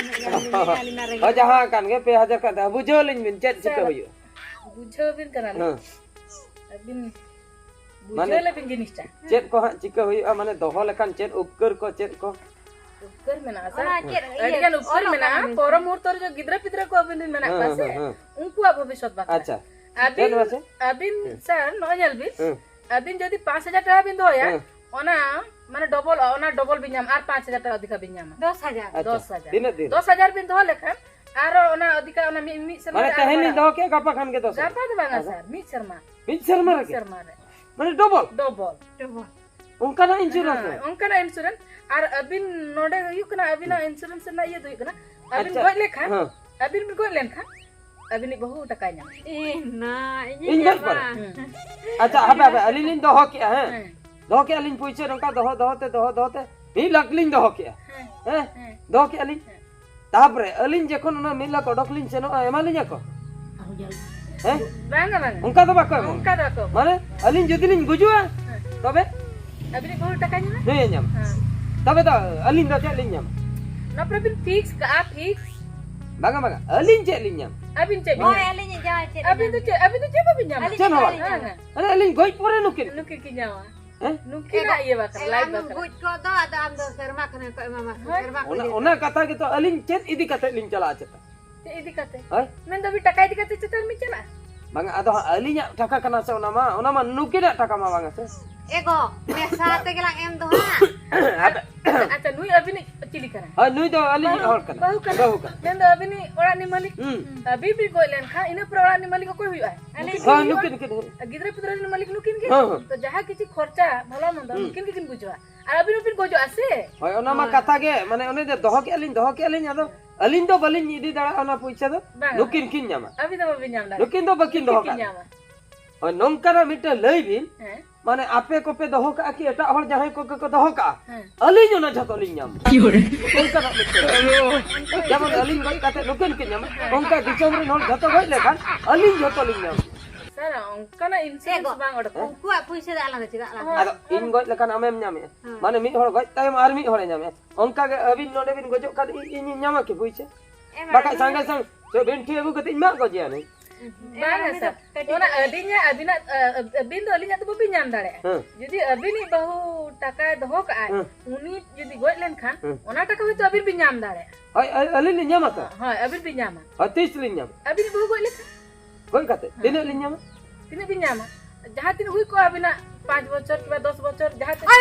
ᱦᱳᱭ, ᱡᱟᱦᱟᱸ ᱠᱟᱱ ᱜᱮ, ᱯᱮ ᱦᱟᱡᱟᱨ ᱠᱷᱟᱱ ᱫᱚ ᱵᱩᱡᱷᱟᱹᱣ ᱞᱤᱧ ᱵᱤᱱ, ᱪᱮᱫ ᱪᱤᱠᱟᱹ ᱥᱟᱨ, ᱦᱩᱭᱩᱜᱼᱟ? ᱵᱩᱡᱷᱟᱹᱣ ᱵᱤᱱ ᱠᱟᱱᱟᱞᱤᱧ᱾ ᱦᱮᱸ᱾ ᱟᱹᱵᱤᱱ ᱢᱟᱱᱮ ᱵᱩᱡᱷᱟᱹᱣ ᱞᱮᱵᱤᱱ ᱡᱤᱱᱤᱥᱴᱟ᱾ ᱪᱮᱫ ᱠᱚ ᱦᱟᱸᱜ ᱪᱤᱠᱟᱹ ᱦᱩᱭᱩᱜᱼᱟ? ᱢᱟᱱᱮ ᱫᱚᱦᱚ ᱞᱮᱠᱷᱟᱱ ᱪᱮᱫ ᱩᱯᱠᱟᱹᱨ ᱠᱚ, ᱪᱮᱫ ᱠᱚ? ᱩᱯᱠᱟᱹᱨ ᱢᱮᱱᱟᱜᱼᱟ, ᱥᱟᱨ᱾ ᱚᱱᱟ ᱪᱮᱫ ᱤᱭᱟᱹ ᱟᱹᱰᱤ ᱜᱟᱱ ᱩᱯᱠᱟᱹᱨ ᱚᱞᱚᱜ ᱢᱮᱱᱟᱜᱼᱟ᱾ ᱠᱟᱱᱟ ᱵᱤᱱ᱾ ᱯᱚᱨᱚᱵᱚᱨᱛᱤ ᱨᱮ ᱜᱤᱫᱽᱨᱟᱹ ᱯᱤᱫᱽᱨᱟᱹ ᱠᱚ ᱟᱹᱵᱤᱱ ᱵᱤᱱ ᱢᱮᱱᱟᱜ ᱦᱮᱸ, ᱠᱚᱣᱟ ᱦᱮᱸ, ᱥᱮ, ᱦᱮᱸ, ᱦᱮᱸ᱾ ᱩᱱᱠᱩᱣᱟᱜ ᱵᱷᱚᱵᱤᱥᱥᱚᱛ ᱵᱟᱠᱷᱨᱟ᱾ ᱟᱪᱪᱷᱟ᱾ ᱟᱹᱵᱤᱱ, ᱪᱮᱫ ᱢᱟᱥᱮ? ᱟᱹᱵᱤᱱ, ᱦᱮᱸ᱾ ᱥᱟᱨ, ᱱᱚᱜᱼᱚᱭ ᱧᱮᱞ ᱵᱤᱱ, ᱦᱮᱸ᱾ ᱟᱹᱵᱤᱱ ᱡᱩᱫᱤ ᱯᱟᱸᱪ ᱦᱟᱡᱟᱨ ᱴᱟᱠᱟ ᱵᱤᱱ ᱫᱚᱦᱚᱭᱟ, ᱦᱮᱸ᱾ ᱚᱱᱟ ᱢᱟᱱᱮ ᱰᱚᱵᱚᱞᱚᱜᱼᱟ, ᱚᱱᱟ ᱰᱚᱵᱚᱞ ᱵᱤᱱ ᱧᱟᱢᱟ, ᱟᱨ ᱯᱟᱸᱪ ᱦᱟᱡᱟᱨ ᱴᱟᱠᱟ ᱚᱫᱷᱤᱠᱟ ᱵᱤᱱ ᱧᱟᱢᱟ᱾ ᱫᱚᱥ ᱦᱟᱡᱟᱨ᱾ ᱟᱪᱪᱷᱟ᱾ ᱫᱚᱥ ᱦᱟᱡᱟᱨ᱾ ᱛᱤᱱᱟᱹᱜ ᱫᱤᱱ? ᱫᱚᱥ ᱦᱟᱡᱟᱨ ᱵᱤᱱ ᱫᱚᱦᱚ ᱞᱮᱠᱷᱟᱱ ᱟᱨᱚ ᱚᱱᱟ ᱚᱫᱷᱤᱠᱟ, ᱚᱱᱟ ᱢᱤᱫ, ᱢᱤᱫ ᱥᱮᱨᱢᱟ ᱢᱟᱱᱮ ᱨᱮ ᱟᱨᱚ ᱛᱮᱦᱮᱧ ᱞᱤᱧ ᱵᱟᱲᱦᱟᱜᱼᱟ᱾ ᱫᱚᱦᱚ ᱠᱮᱜᱼᱟ, ᱜᱟᱯᱟ ᱠᱷᱟᱱ ᱜᱮ ᱫᱚᱥ ᱦᱟᱡᱟᱨ᱾ ᱜᱟᱯᱟ ᱫᱚ ᱵᱟᱝᱟ, ᱟᱪᱪᱷᱟ᱾ ᱥᱟᱨ, ᱢᱤᱫ ᱥᱮᱨᱢᱟ᱾ ᱢᱤᱫ ᱥᱮᱨᱢᱟ ᱢᱤᱫ ᱨᱮᱜᱮ? ᱥᱮᱨᱢᱟ ᱨᱮ᱾ ᱢᱟᱱᱮ ᱰᱚᱵᱚᱞ? ᱰᱚᱵᱚᱞ᱾ ᱰᱚᱵᱚᱞ᱾ ᱚᱱᱠᱟᱱᱟᱜ ᱤᱱᱥᱩᱨᱮᱱᱥ ᱦᱮᱸ, ᱢᱮᱱᱟᱜᱼᱟ? ᱚᱱᱠᱟᱱᱟᱜ ᱤᱱᱥᱩᱨᱮᱱᱥ᱾ ᱟᱨ ᱟᱹᱵᱤᱱ ᱱᱚᱰᱮ ᱦᱩᱭᱩᱜ ᱠᱟᱱᱟ, ᱟᱹᱵᱤᱱᱟᱜ ᱤᱱᱥᱩᱨᱮᱱᱥ ᱨᱮᱱᱟᱜ ᱤᱭᱟᱹ ᱫᱚ ᱦᱩᱭᱩᱜ ᱠᱟᱱᱟ, ᱟᱹᱵᱤᱱ ᱟᱪᱪᱷᱟ, ᱜᱚᱡ ᱞᱮᱱᱠᱷᱟᱱ, ᱦᱮᱸ᱾ ᱟᱹᱵᱤᱱ ᱵᱤᱱ ᱜᱚᱡ ᱞᱮᱱᱠᱷᱟᱱ, ᱟᱹᱵᱤᱱᱤᱡ ᱵᱟᱹᱦᱩ ᱴᱟᱠᱟᱭ ᱧᱟᱢᱟ᱾ ᱮ ᱱᱟ, ᱤᱧᱤᱧ ᱤᱧ ᱜᱚᱡ ᱧᱟᱢᱟ᱾ ᱯᱚᱨᱮ? ᱦᱮᱸ᱾ ᱟᱪᱪᱷᱟ, ᱦᱟᱯᱮ, ᱦᱟᱯᱮ, ᱟᱹᱞᱤᱧ ᱞᱤᱧ ᱫᱚᱦᱚ ᱠᱮᱜᱼᱟ, ᱦᱮᱸ? ᱦᱮᱸ᱾ ᱫᱚᱦᱚ ᱠᱮᱜᱼᱟ ᱞᱤᱧ ᱯᱩᱭᱥᱟᱹ ᱱᱚᱝᱠᱟ ᱫᱚᱦᱚ, ᱫᱚᱦᱚ ᱛᱮ, ᱫᱚᱦᱚ, ᱫᱚᱦᱚ ᱛᱮ ᱢᱤᱫ ᱞᱟᱠᱷ ᱞᱤᱧ ᱫᱚᱦᱚ ᱠᱮᱜᱼᱟ᱾ ᱦᱮᱸ᱾ ᱦᱮᱸ? ᱦᱮᱸ᱾ ᱫᱚᱦᱚ ᱠᱮᱜᱼᱟ ᱞᱤᱧ᱾ ᱦᱮᱸ᱾ ᱛᱟᱯᱚᱨᱮ ᱟᱹᱞᱤᱧ ᱡᱚᱠᱷᱚᱱ ᱚᱱᱟ ᱢᱤᱫ ᱞᱟᱠᱷ ᱚᱰᱚᱠ ᱞᱤᱧ ᱥᱮᱱᱚᱜᱼᱟ, ᱮᱢᱟᱞᱤᱧᱟ ᱠᱚ? ᱦᱮᱸ? ᱵᱟᱝᱟ, ᱵᱟᱝᱟ᱾ ᱚᱱᱠᱟ ᱫᱚ ᱵᱟᱠᱚ ᱮᱢᱚᱜᱼᱟ᱾ ᱚᱱᱠᱟ ᱫᱚ ᱵᱟᱠᱚ ᱮᱢᱚᱜᱼᱟ᱾ ᱢᱟᱱᱮ ᱟᱹᱞᱤᱧ ᱡᱩᱫᱤ ᱞᱤᱧ ᱜᱩᱡᱩᱜᱼᱟ, ᱦᱮᱸ᱾ ᱛᱚᱵᱮ? ᱟᱹᱵᱤᱱᱤᱡ ᱵᱟᱹᱦᱩ ᱴᱟᱠᱟ ᱧᱟᱢᱟ? ᱦᱮᱸ, ᱧᱟᱢᱟ᱾ ᱦᱮᱸ᱾ ᱛᱚᱵᱮ ᱫᱚ ᱟᱹᱞᱤᱧ ᱫᱚ ᱪᱮᱫ ᱞᱤᱧ ᱧᱟᱢᱟ? ᱚᱱᱟ ᱯᱚᱨᱮ ᱵᱤᱱ ᱯᱷᱤᱠᱥ ᱠᱟᱜᱼᱟ, ᱯᱷᱤᱠᱥ᱾ ᱵᱟᱝᱟ, ᱵᱟᱝᱟ, ᱟᱹᱞᱤᱧ ᱪᱮᱫ ᱞᱤᱧ ᱧᱟᱢᱟ? ᱟᱹᱵᱤᱱ ᱪᱮᱫ ᱵᱤᱱ ᱦᱳᱭ, ᱧᱟᱢᱟ? ᱟᱹᱞᱤᱧᱤᱡ ᱡᱟᱶᱟᱭ ᱪᱮᱫ ᱟᱹᱵᱤᱱ ᱫᱚ ᱞᱤᱧ ᱪᱮᱫ, ᱧᱟᱢᱟ? ᱟᱹᱵᱤᱱ ᱫᱚ ᱪᱮᱫ ᱵᱟᱵᱤᱱ ᱧᱟᱢᱟ? ᱟᱹᱞᱤᱧ ᱪᱮᱫ ᱦᱚᱸ ᱪᱮᱫ ᱵᱟᱝ᱾ ᱞᱤᱧ ᱧᱟᱢᱟ? ᱵᱟᱝᱟ᱾ ᱢᱟᱱᱮ ᱟᱹᱞᱤᱧ ᱜᱚᱡ ᱯᱚᱨᱮ ᱱᱩᱠᱤᱱ᱾ ᱱᱩᱠᱤᱱ ᱠᱤᱱ ᱧᱟᱢᱟ᱾ ᱦᱮᱸ? ᱱᱩᱠᱤᱱᱟᱜ ᱤᱭᱟᱹ ᱵᱟᱠᱷᱨᱟ, ᱮ, ᱞᱟᱡ ᱟᱢ ᱵᱟᱠᱷᱨᱟ᱾ ᱜᱩᱡ ᱠᱚᱜ ᱫᱚ, ᱟᱫᱚ ᱟᱢ ᱫᱚ ᱥᱮᱨᱢᱟ ᱠᱷᱚᱱᱮ ᱠᱚ ᱮᱢᱟᱢᱟ ᱥᱮ, ᱦᱳᱭ᱾ ᱥᱮᱨᱢᱟ ᱠᱷᱚᱱ ᱚᱱᱟ, ᱤᱭᱟᱹ ᱚᱱᱟ ᱠᱟᱛᱷᱟ ᱜᱮᱛᱚ, ᱟᱹᱞᱤᱧ ᱪᱮᱫ ᱤᱫᱤ ᱠᱟᱛᱮ ᱞᱤᱧ ᱪᱟᱞᱟᱜᱼᱟ ᱪᱮᱛᱟ? ᱪᱮᱫ ᱤᱫᱤ ᱠᱟᱛᱮ? ᱦᱳᱭ᱾ ᱢᱮᱱᱫᱚ ᱟᱹᱵᱤᱱ ᱴᱟᱠᱟ ᱤᱫᱤ ᱠᱟᱛᱮ ᱪᱮᱛᱟᱱ ᱵᱤᱱ ᱪᱟᱞᱟᱜᱼᱟ? ᱵᱟᱝᱟ, ᱟᱫᱚ ᱦᱟᱸᱜ ᱟᱹᱞᱤᱧᱟᱜ ᱴᱟᱠᱟ ᱠᱟᱱᱟ ᱥᱮ ᱚᱱᱟ ᱢᱟ, ᱚᱱᱟ ᱢᱟ ᱱᱩᱠᱤᱱᱟᱜ ᱴᱟᱠᱟ ᱢᱟ ᱵᱟᱝᱟ ᱥᱮ᱾ ᱮ ᱜᱚ, ᱢᱮᱥᱟ ᱛᱮᱜᱮ ᱞᱟᱝ ᱮᱢ ᱫᱚ ᱦᱟᱸᱜ᱾ ᱟᱪᱪᱷᱟ, ᱱᱩᱭ ᱟᱹᱵᱤᱱᱤᱡ ᱪᱤᱞᱤ ᱠᱟᱱᱟᱭ? ᱦᱳᱭ, ᱱᱩᱭ ᱫᱚ ᱟᱹᱞᱤᱧᱤᱡ ᱵᱟᱹᱦᱩ, ᱦᱚᱲ ᱠᱟᱱᱟᱭ᱾ ᱵᱟᱹᱦᱩ ᱠᱟᱱᱟᱭ᱾ ᱵᱟᱹᱦᱩ ᱠᱟᱱᱟᱭ᱾ ᱢᱮᱱᱫᱚ ᱟᱹᱵᱤᱱᱤᱡ ᱚᱲᱟᱜ ᱨᱤᱱᱤᱡ ᱢᱟᱹᱞᱤᱠ? ᱦᱩᱸ᱾ ᱟᱹᱵᱤᱱ ᱵᱤᱱ ᱜᱚᱡ ᱞᱮᱱᱠᱷᱟᱱ ᱤᱱᱟᱹ ᱯᱚᱨᱮ ᱚᱲᱟᱜ ᱨᱤᱱᱤᱡ ᱢᱟᱹᱞᱤᱠ ᱚᱠᱚᱭ ᱦᱩᱭᱩᱜᱼᱟᱭ? ᱟᱹᱞᱤᱧ ᱦᱳᱭ, ᱜᱮ ᱱᱩᱠᱤᱱ, ᱦᱩᱭᱩᱜᱼᱟ᱾ ᱱᱩᱠᱤᱱ, ᱦᱩᱭᱩᱜ᱾ ᱜᱤᱫᱽᱨᱟᱹ ᱯᱤᱫᱽᱨᱟᱹ ᱨᱤᱱᱤᱡ ᱢᱟᱹᱞᱤᱠ ᱱᱩᱠᱤᱱ ᱜᱮ? ᱦᱮᱸ, ᱦᱮᱸ᱾ ᱛᱚ ᱡᱟᱦᱟᱸ ᱠᱤᱪᱷᱩ ᱠᱷᱚᱨᱪᱟ, ᱵᱷᱟᱞᱟ ᱢᱚᱱᱫᱚ, ᱦᱩᱸ᱾ ᱱᱩᱠᱤᱱ ᱜᱮᱠᱤᱱ ᱵᱩᱡᱷᱟᱹᱣᱟ᱾ ᱟᱨ ᱟᱹᱵᱤᱱ ᱦᱚᱸᱵᱤᱱ ᱜᱚᱡᱚᱜᱼᱟ ᱥᱮ? ᱦᱳᱭ, ᱚᱱᱟ ᱢᱟ ᱦᱳᱭ᱾ ᱠᱟᱛᱷᱟ ᱜᱮ, ᱢᱟᱱᱮ ᱚᱱᱮ ᱡᱮ ᱫᱚᱦᱚ ᱠᱮᱜᱼᱟ ᱞᱤᱧ, ᱫᱚᱦᱚ ᱠᱮᱜᱼᱟ ᱞᱤᱧ, ᱟᱫᱚ ᱟᱹᱞᱤᱧ ᱫᱚ ᱵᱟᱹᱞᱤᱧ ᱤᱫᱤ ᱫᱟᱲᱮᱭᱟᱜᱼᱟ ᱚᱱᱟ ᱯᱚᱭᱥᱟ ᱫᱚ᱾ ᱵᱟᱝᱟ᱾ ᱱᱩᱠᱤᱱ ᱠᱤᱱ ᱧᱟᱢᱟ᱾ ᱟᱹᱵᱤᱱ ᱫᱚ ᱵᱟᱹᱵᱤᱱ ᱧᱟᱢ ᱫᱟᱲᱮᱭᱟᱜᱼᱟ᱾ ᱱᱩᱠᱤᱱ ᱫᱚ ᱵᱟᱹᱠᱤᱱ ᱱᱩᱠᱤᱱ ᱫᱚᱦᱚ ᱠᱤᱱ ᱠᱟᱜᱼᱟ᱾ ᱧᱟᱢᱟ᱾ ᱦᱳᱭ, ᱱᱚᱝᱠᱟᱱᱟᱜ ᱢᱤᱫᱴᱮᱱ ᱞᱟᱹᱭ ᱵᱤᱱ, ᱦᱮᱸ᱾ ᱢᱟᱱᱮ ᱟᱯᱮ ᱠᱚᱯᱮ ᱫᱚᱦᱚ ᱠᱟᱜᱼᱟ ᱠᱤ ᱮᱴᱟᱜ ᱦᱚᱲ ᱡᱟᱦᱟᱸᱭ ᱠᱚ ᱠᱚ ᱫᱚᱦᱚ ᱠᱟᱜᱼᱟ? ᱦᱮᱸ᱾ ᱟᱹᱞᱤᱧ ᱚᱱᱟ ᱡᱷᱚᱛᱚ ᱞᱤᱧ ᱧᱟᱢᱟ᱾ ᱠᱤ ᱦᱚᱲ? ᱚᱱᱠᱟᱱᱟᱜ ᱢᱤᱫᱴᱮᱱ᱾ ᱡᱮᱢᱚᱱ ᱟᱹᱞᱤᱧ ᱜᱚᱡ ᱠᱟᱛᱮ ᱱᱩᱠᱤᱱ ᱠᱤᱱ ᱧᱟᱢᱟ, ᱦᱮᱸ᱾ ᱚᱱᱠᱟ ᱫᱤᱥᱚᱢ ᱨᱮᱱ ᱦᱚᱲ ᱡᱷᱚᱛᱚ ᱜᱚᱡ ᱞᱮᱠᱷᱟᱱ ᱟᱹᱞᱤᱧ ᱡᱷᱚᱛᱚ ᱞᱤᱧ ᱧᱟᱢᱟ᱾ ᱥᱟᱨ, ᱚᱱᱠᱟᱱᱟᱜ ᱮ ᱤᱱᱥᱩᱨᱮᱱᱥ ᱜᱚ, ᱵᱟᱝ ᱚᱰᱚᱠᱚᱜᱼᱟ᱾ ᱩᱱᱠᱩᱣᱟᱜ ᱯᱩᱭᱥᱟᱹ ᱫᱚ ᱟᱞᱟᱝ ᱫᱚ ᱪᱮᱫᱟᱜ ᱞᱟᱝ ᱦᱳᱭ᱾ ᱟᱫᱚ ᱤᱧ ᱜᱚᱡ ᱞᱮᱠᱷᱟᱱ ᱟᱢᱮᱢ ᱧᱟᱢᱮᱜᱼᱟ᱾ ᱦᱮᱸ᱾ ᱢᱟᱱᱮ ᱢᱤᱫ ᱦᱚᱲ ᱜᱚᱡ ᱛᱟᱭᱚᱢ ᱟᱨ ᱢᱤᱫ ᱦᱚᱲᱮ ᱧᱟᱢᱮᱜᱼᱟ᱾ ᱚᱱᱠᱟ ᱜᱮ ᱟᱹᱵᱤᱱ ᱱᱚᱰᱮ ᱵᱤᱱ ᱜᱚᱡᱚᱜ ᱠᱷᱟᱱ ᱤᱧ, ᱤᱧᱤᱧ ᱧᱟᱢᱟ ᱠᱤ ᱯᱩᱭᱥᱟᱹ? ᱮᱢᱟ ᱵᱟᱠᱷᱟᱡ ᱞᱤᱧ᱾ ᱥᱟᱸᱜᱮ ᱥᱟᱸᱜᱮ ᱥᱮ ᱵᱷᱤᱱᱴᱷᱤ ᱟᱹᱜᱩ ᱠᱟᱛᱮ ᱤᱧ ᱢᱟᱜ ᱜᱚᱡᱮᱭᱟ ᱱᱩᱭ᱾ ᱵᱟᱝ ᱩᱱᱤ ᱫᱚ ᱥᱟᱨ, ᱠᱟᱹᱴᱤᱡ ᱚᱱᱟ ᱜᱮᱭᱟᱭ᱾ ᱟᱹᱞᱤᱧᱟᱜ, ᱟᱹᱵᱤᱱᱟᱜ, ᱟ, ᱟ, ᱟᱹᱵᱤᱱ ᱫᱚ ᱟᱹᱞᱤᱧᱟᱜ ᱫᱚ ᱵᱟᱹᱵᱤᱱ ᱧᱟᱢ ᱫᱟᱲᱮᱭᱟᱜᱼᱟ᱾ ᱦᱮᱸ᱾ ᱡᱩᱫᱤ ᱟᱹᱵᱤᱱᱤᱡ ᱵᱟᱹᱦᱩ ᱴᱟᱠᱟᱭ ᱫᱚᱦᱚ ᱠᱟᱜᱼᱟᱭ, ᱦᱮᱸ᱾ ᱩᱱᱤ ᱡᱩᱫᱤ ᱜᱚᱡ ᱞᱮᱱᱠᱷᱟᱱ, ᱦᱮᱸ᱾ ᱚᱱᱟ ᱴᱟᱠᱟ ᱦᱚᱭᱛᱳ ᱟᱹᱵᱤᱱ ᱵᱤᱱ ᱧᱟᱢ ᱫᱟᱲᱮᱭᱟᱜᱼᱟ᱾ ᱦᱳᱭ, ᱟᱹ-, ᱟᱹᱞᱤᱧ ᱞᱤᱧ ᱧᱟᱢᱟ ᱛᱚ? ᱦᱳᱭ, ᱟᱹᱵᱤᱱ ᱵᱤᱱ ᱧᱟᱢᱟ᱾ ᱦᱳᱭ, ᱛᱤᱥ ᱞᱤᱧ ᱧᱟᱢᱟ? ᱟᱹᱵᱤᱱᱤᱡ ᱵᱟᱹᱦᱩ ᱜᱚᱡ ᱞᱮᱱᱠᱷᱟᱱ᱾ ᱜᱚᱡ ᱠᱟᱛᱮ ᱦᱮᱸ᱾ ᱛᱤᱱᱟᱹᱜ ᱞᱤᱧ ᱧᱟᱢᱟ? ᱛᱤᱱᱟᱹᱜ ᱵᱤᱱ ᱧᱟᱢᱟ? ᱡᱟᱦᱟᱸ ᱛᱤᱱᱟᱹᱜ ᱦᱩᱭ ᱠᱚᱜᱼᱟ ᱟᱹᱵᱤᱱᱟᱜ ᱯᱟᱸᱪ ᱵᱚᱪᱷᱚᱨ ᱠᱤᱝᱵᱟ ᱫᱚᱥ ᱵᱚᱪᱷᱚᱨ, ᱡᱟᱦᱟᱸ ᱛᱤᱱᱟᱹᱜ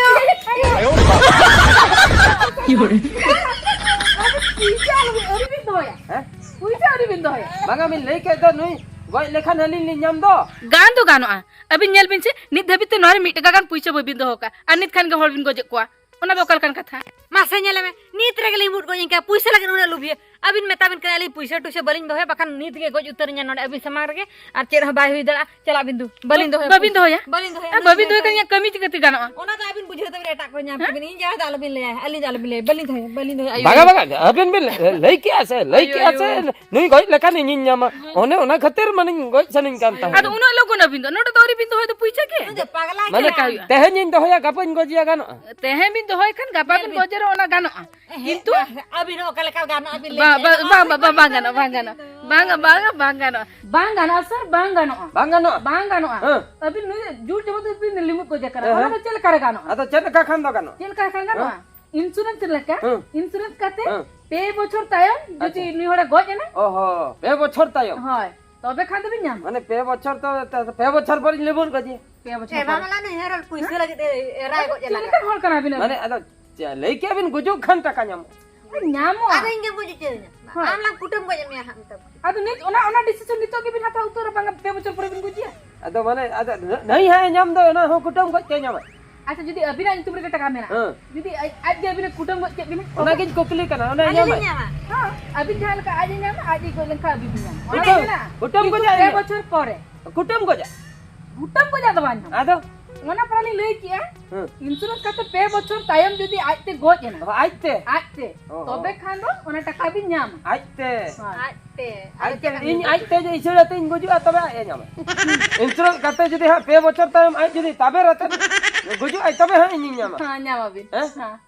ᱟᱹᱵᱤᱱ ᱯᱩᱭᱥᱟᱹ ᱟᱞᱚ ᱵᱤᱱ, ᱟᱹᱣᱨᱤ ᱵᱤᱱ ᱫᱚᱦᱚᱭᱟ᱾ ᱦᱮᱸ? ᱯᱩᱭᱥᱟᱹ ᱟᱹᱣᱨᱤ ᱵᱤᱱ ᱫᱚᱦᱚᱭᱟ᱾ ᱵᱟᱝᱟ, ᱵᱤᱱ ᱞᱟᱹᱭ ᱠᱮᱫ ᱫᱚ ᱱᱩᱭ ᱜᱚᱡ ᱞᱮᱠᱷᱟᱱ ᱟᱹᱞᱤᱧ ᱞᱤᱧ ᱧᱟᱢ ᱫᱚ᱾ ᱜᱟᱱ ᱫᱚ ᱜᱟᱱᱚᱜᱼᱟ᱾ ᱟᱹᱵᱤᱱ ᱧᱮᱞ ᱵᱤᱱ ᱥᱮ, ᱱᱤᱛ ᱫᱷᱟᱹᱵᱤᱡ ᱛᱮ ᱱᱚᱣᱟ ᱨᱮ ᱢᱤᱫ ᱴᱟᱠᱟ ᱜᱟᱱ ᱯᱩᱭᱥᱟᱹ ᱵᱟᱹᱵᱤᱱ ᱫᱚᱦᱚ ᱠᱟᱜᱼᱟ᱾ ᱟᱨ ᱱᱤᱛ ᱠᱷᱟᱱ ᱜᱮ ᱦᱚᱲ ᱵᱤᱱ ᱜᱚᱡᱮᱫ ᱠᱚᱣᱟ᱾ ᱚᱱᱟ ᱫᱚ ᱚᱠᱟ ᱞᱮᱠᱟᱱ ᱠᱟᱛᱷᱟ? ᱢᱟᱥᱮ ᱧᱮᱞᱮ ᱢᱮ, ᱱᱤᱛ ᱨᱮᱜᱮ ᱞᱤᱧ ᱢᱩᱫ ᱜᱚᱡ ᱮᱱ ᱠᱟᱱᱟ, ᱯᱩᱭᱥᱟᱹ ᱞᱟᱹᱜᱤᱫ ᱩᱱᱟᱹᱜ ᱞᱩᱵᱷᱤᱭᱟᱹ᱾ ᱟᱹᱵᱤᱱ ᱢᱮᱛᱟ ᱵᱤᱱ ᱠᱟᱱᱟ ᱞᱤᱧ ᱯᱩᱭᱥᱟᱹ ᱴᱩᱭᱥᱟᱹ ᱵᱟᱹᱞᱤᱧ ᱫᱚᱦᱚᱭᱟ, ᱵᱟᱠᱷᱟᱱ ᱱᱤᱛ ᱜᱮ ᱜᱚᱡ ᱩᱛᱟᱹᱨ ᱤᱧᱟ ᱱᱚᱰᱮ ᱟᱹᱵᱤᱱ ᱥᱟᱢᱟᱝ ᱨᱮᱜᱮ, ᱟᱨ ᱪᱮᱫ ᱦᱚᱸ ᱵᱟᱭ ᱦᱩᱭ ᱫᱟᱲᱮᱭᱟᱜᱼᱟ᱾ ᱪᱟᱞᱟᱜ ᱵᱤᱱ ᱫᱩ, ᱵᱟᱹᱞᱤᱧ ᱫᱚᱦᱚᱭᱟ᱾ ᱵᱟᱹᱵᱤᱱ ᱫᱚᱦᱚᱭᱟ? ᱵᱟᱹᱞᱤᱧ ᱫᱚᱦᱚᱭᱟ᱾ ᱟᱨ ᱵᱟᱹᱵᱤᱱ ᱫᱚᱦᱚᱭ ᱠᱷᱟᱱ ᱤᱧᱟᱹᱜ ᱠᱟᱹᱢᱤ ᱪᱤᱠᱟᱹᱛᱮ ᱜᱟᱱᱚᱜᱼᱟ? ᱚᱱᱟ ᱫᱚ ᱟᱹᱵᱤᱱ ᱵᱩᱡᱷᱟᱹᱣ ᱛᱟᱹᱵᱤᱱ ᱮᱴᱟᱜ ᱠᱚ ᱧᱟᱢ ᱦᱮᱸ? ᱛᱟᱹᱵᱤᱱ, ᱤᱧ ᱡᱟᱦᱟᱸ ᱫᱚ ᱟᱞᱚᱵᱤᱱ ᱞᱟᱹᱭᱟ, ᱟᱹᱞᱤᱧ ᱫᱚ ᱟᱞᱚᱵᱤᱱ ᱞᱟᱹᱭᱟ, ᱵᱟᱹᱞᱤᱧ ᱫᱚᱦᱚᱭᱟ, ᱵᱟᱹᱞᱤᱧ ᱫᱚᱦᱚᱭᱟ, ᱟᱭᱳ, ᱵᱟᱝᱟ, ᱟᱭᱳ᱾ ᱵᱟᱝᱟ, ᱟᱹᱵᱤᱱ ᱵᱤᱱ ᱞᱟᱹᱭ ᱠᱮᱜᱼᱟ ᱥᱮ, ᱞᱟᱹᱭ ᱟᱭᱳ, ᱠᱮᱜᱼᱟ ᱥᱮ, ᱟᱭᱳ᱾ ᱱᱩᱭ ᱜᱚᱡ ᱞᱮᱠᱷᱟᱱ ᱤᱧᱤᱧ ᱧᱟᱢᱟ, ᱦᱩᱸ᱾ ᱚᱱᱮ ᱚᱱᱟ ᱠᱷᱟᱹᱛᱤᱨ ᱢᱟᱱᱮᱧ ᱜᱚᱡ ᱥᱟᱱᱟᱧ ᱠᱟᱱ ᱛᱟᱦᱮᱸᱫ᱾ ᱟᱫᱚ ᱩᱱᱟᱹᱜ ᱞᱚᱜᱚᱱ ᱟᱹᱵᱤᱱ ᱫᱚ ᱱᱚᱰᱮ ᱫᱚ ᱟᱹᱣᱨᱤ ᱵᱤᱱ ᱫᱚᱦᱚᱭ ᱫᱚ ᱯᱩᱭᱥᱟᱹ ᱜᱮ? ᱱᱩᱭ ᱫᱚ ᱯᱟᱜᱽᱞᱟ ᱢᱟᱱᱮ ᱠᱟᱱᱟᱭ᱾ ᱪᱮᱫ ᱞᱮᱠᱟ ᱦᱩᱭᱩᱜᱼᱟ? ᱛᱮᱦᱮᱧᱤᱧ ᱫᱚᱦᱚᱭᱟ, ᱜᱟᱯᱟᱧ ᱜᱚᱡᱮᱭᱟ, ᱜᱟᱱᱚᱜᱼᱟ? ᱛᱮᱦᱮᱧ ᱵᱤᱱ ᱫᱚᱦᱚᱭ ᱠᱷᱟᱱ ᱜᱟᱯᱟ ᱧᱮᱞ ᱵᱤᱱ ᱵᱤᱱ᱾ ᱜᱚᱡᱮ ᱨᱮᱦᱚᱸ ᱚᱱᱟ ᱜᱟᱱᱚᱜᱼᱟ᱾ ᱦᱮᱸ, ᱠᱤᱱᱛᱩ ᱟᱹᱵᱤᱱ ᱦᱚᱸ ᱚᱠᱟ ᱞᱮᱠᱟ ᱜᱟᱱᱚᱜᱼᱟ ᱵᱤᱱ ᱞᱟᱹᱭ ᱵᱟᱝ, ᱵᱟᱝ, ᱵᱟᱝ, ᱵᱟᱝ ᱜᱟᱱᱚᱜᱼᱟ, ᱵᱟᱝ ᱜᱟᱱᱚᱜᱼᱟ᱾ ᱵᱟᱝᱟ, ᱵᱟᱝᱟ, ᱵᱟᱝ ᱜᱟᱱᱚᱜᱼᱟ᱾ ᱵᱟᱝ ᱜᱟᱱᱚᱜᱼᱟ, ᱥᱟᱨ, ᱵᱟᱝ ᱜᱟᱱᱚᱜᱼᱟ᱾ ᱵᱟᱝ ᱜᱟᱱᱚᱜᱼᱟ? ᱦᱮᱸ᱾ ᱟᱹᱵᱤᱱ ᱱᱩᱭ ᱡᱳᱨ ᱡᱚᱵᱚᱨᱫᱚᱥᱛᱤ ᱵᱤᱱ ᱞᱤᱢᱩᱫ ᱜᱚᱡᱮ ᱠᱟᱱᱟ, ᱦᱮᱸ, ᱚᱱᱟ ᱫᱚ ᱦᱮᱸ᱾ ᱪᱮᱫ ᱞᱮᱠᱟ ᱨᱮ ᱜᱟᱱᱚᱜᱼᱟ? ᱟᱫᱚ ᱪᱮᱫ ᱞᱮᱠᱟ ᱠᱷᱟᱱ ᱫᱚ ᱜᱟᱱᱚᱜᱼᱟ? ᱪᱮᱫ ᱞᱮᱠᱟ ᱠᱷᱟᱱ ᱜᱟᱱᱚᱜᱼᱟ? ᱦᱮᱸ᱾ ᱤᱱᱥᱩᱨᱮᱱᱥ ᱞᱮᱠᱟ, ᱦᱮᱸ᱾ ᱤᱱᱥᱩᱨᱮᱱᱥ ᱠᱟᱛᱮ ᱦᱮᱸ᱾ ᱯᱮ ᱵᱚᱪᱷᱚᱨ ᱛᱟᱭᱚᱢ ᱡᱩᱫᱤ ᱟᱪᱪᱷᱟ᱾ ᱱᱩᱭ ᱦᱚᱲᱮ ᱜᱚᱡ ᱮᱱᱟ, ᱚ ᱦᱚᱸ, ᱯᱮ ᱵᱚᱪᱷᱚᱨ ᱛᱟᱭᱚᱢ? ᱦᱳᱭ, ᱛᱚᱵᱮ ᱠᱷᱟᱱ ᱫᱚᱵᱤᱱ ᱧᱟᱢᱟ᱾ ᱢᱟᱱᱮ ᱯᱮ ᱵᱚᱪᱷᱚᱨ ᱛᱚ, ᱛᱚ, ᱯᱮ ᱵᱚᱪᱷᱚᱨ ᱯᱚᱨ ᱤᱧ ᱞᱮᱵᱩᱨ ᱜᱚᱡᱮ᱾ ᱯᱮ ᱵᱚᱪᱷᱚᱨ ᱮ, ᱯᱚᱨ᱾ ᱵᱟᱢ ᱞᱟᱹᱭ ᱱᱩᱭ ᱦᱚᱲ ᱯᱩᱭᱥᱟᱹ ᱞᱟᱹᱜᱤᱫ ᱮ, ᱮ, ᱨᱟᱭ ᱜᱚᱡ ᱪᱮᱫ ᱮᱱᱟ᱾ ᱞᱮᱠᱟᱱ ᱦᱚᱲ ᱠᱟᱱᱟ ᱵᱤᱱ ᱢᱟᱱᱮ ᱟᱹᱵᱤᱱ? ᱟᱫᱚ ᱪᱮᱫ, ᱞᱟᱹᱭ ᱠᱮᱜᱼᱟ ᱵᱤᱱ ᱜᱩᱡᱩᱜ ᱠᱷᱟᱱ ᱴᱟᱠᱟ ᱧᱟᱢᱚᱜ᱾ ᱧᱟᱢᱚᱜᱼᱟ᱾ ᱟᱫᱚ ᱤᱧ ᱜᱮᱢ ᱜᱩᱡᱩᱜ ᱦᱚᱪᱚᱭᱤᱧᱟ᱾ ᱦᱳᱭ᱾ ᱟᱢ ᱞᱟᱝ ᱠᱩᱴᱟᱹᱢ ᱜᱚᱡ ᱢᱮᱭᱟ ᱦᱟᱸᱜ ᱢᱮᱛᱟᱢ᱾ ᱟᱫᱚ ᱱᱤᱛ ᱚᱱᱟ, ᱚᱱᱟ decision ᱱᱤᱛᱚᱜ ᱜᱮᱵᱤᱱ ᱦᱟᱛᱟᱣ ᱩᱛᱟᱹᱨᱟ, ᱵᱟᱝᱟ ᱯᱮ ᱵᱚᱪᱷᱚᱨ ᱯᱚᱨᱮ ᱵᱤᱱ ᱜᱩᱡᱩᱜᱼᱟ? ᱟᱫᱚ ᱢᱟᱱᱮ, ᱟᱫᱚ ᱱᱟᱹᱭ ᱦᱟᱸᱜ ᱮ ᱧᱟᱢ ᱫᱚ, ᱚᱱᱟ ᱦᱚᱸ ᱠᱩᱴᱟᱹᱢ ᱜᱚᱡ ᱛᱮ ᱧᱟᱢᱟ᱾ ᱟᱪᱪᱷᱟ, ᱡᱩᱫᱤ ᱟᱹᱵᱤᱱᱟᱜ ᱧᱩᱛᱩᱢ ᱨᱮᱜᱮ ᱴᱟᱠᱟ ᱢᱮᱱᱟᱜᱼᱟ, ᱦᱮᱸ᱾ ᱡᱩᱫᱤ ᱟᱡ, ᱟᱡ ᱜᱮ ᱟᱹᱵᱤᱱᱮ ᱠᱩᱴᱟᱹᱢ ᱜᱚᱡ ᱠᱮᱫ ᱵᱤᱱᱟ? ᱚᱱᱟᱜᱤᱧ ᱠᱩᱠᱞᱤ ᱠᱟᱱᱟ, ᱚᱱᱟ ᱟᱹᱞᱤᱧ ᱧᱟᱢᱟᱭ? ᱞᱤᱧ ᱧᱟᱢᱟ᱾ ᱦᱮᱸ, ᱟᱹᱵᱤᱱ ᱡᱟᱦᱟᱸ ᱞᱮᱠᱟ ᱟᱡ ᱮ ᱧᱟᱢᱟ, ᱟᱡ ᱮ ᱜᱚᱡ ᱞᱮᱱᱠᱷᱟᱱ ᱟᱹᱵᱤᱱ ᱵᱤᱱ ᱧᱟᱢᱟ᱾ ᱚᱱᱟ ᱠᱩᱴᱟᱹᱢ, ᱢᱮᱱᱟᱜᱼᱟ᱾ ᱠᱩᱴᱟᱹᱢ ᱠᱤᱱᱛᱩ ᱜᱚᱡᱟ ᱯᱮ ᱤᱧ ᱫᱚ᱾ ᱵᱚᱪᱷᱚᱨ ᱯᱚᱨᱮ᱾ ᱠᱩᱴᱟᱹᱢ ᱜᱚᱡᱟ? ᱠᱩᱴᱟᱹᱢ ᱜᱚᱡᱟ ᱫᱚ ᱵᱟᱝ ᱧᱟᱢᱟ᱾ ᱟᱫᱚ? ᱚᱱᱟ ᱯᱚᱨᱮ ᱞᱤᱧ ᱞᱟᱹᱭ ᱠᱮᱜᱼᱟ, ᱦᱮᱸ᱾ ᱤᱱᱥᱩᱨᱮᱱᱥ ᱠᱟᱛᱮ ᱯᱮ ᱵᱚᱪᱷᱚᱨ ᱛᱟᱭᱚᱢ ᱡᱩᱫᱤ ᱟᱡᱛᱮ ᱜᱚᱡ ᱮᱱᱟ, ᱚ, ᱟᱡᱛᱮ? ᱟᱡᱛᱮ, ᱚ, ᱛᱚᱵᱮ ᱚ᱾ ᱠᱷᱟᱱ ᱫᱚ ᱚᱱᱟ ᱴᱟᱠᱟ ᱵᱤᱱ ᱧᱟᱢᱟ᱾ ᱟᱡᱛᱮ? ᱦᱳᱭ᱾ ᱟᱡᱛᱮ᱾ ᱟᱡᱛᱮ, ᱟᱡᱛᱮ ᱤᱧ ᱟᱡᱛᱮ ᱡᱩᱫᱤ ᱤᱥᱟᱹᱲ ᱟᱛᱮᱧ ᱜᱩᱡᱩᱜᱼᱟ, ᱛᱚᱵᱮ ᱟᱡ ᱮ ᱧᱟᱢᱟ᱾ ᱤᱱᱥᱩᱨᱮᱱᱥ ᱠᱟᱛᱮ ᱡᱩᱫᱤ ᱦᱟᱸᱜ ᱯᱮ ᱵᱚᱪᱷᱚᱨ ᱛᱟᱭᱚᱢ ᱟᱡ ᱡᱩᱫᱤ ᱛᱟᱵᱮᱨ ᱟᱛᱮ ᱜᱩᱡᱩᱜ ᱟᱭ, ᱛᱚᱵᱮ ᱦᱟᱸᱜ ᱤᱧᱤᱧ ᱧᱟᱢᱟ᱾ ᱦᱮᱸ, ᱧᱟᱢᱟᱵᱤᱱ᱾ ᱦᱮᱸ? ᱦᱮᱸ᱾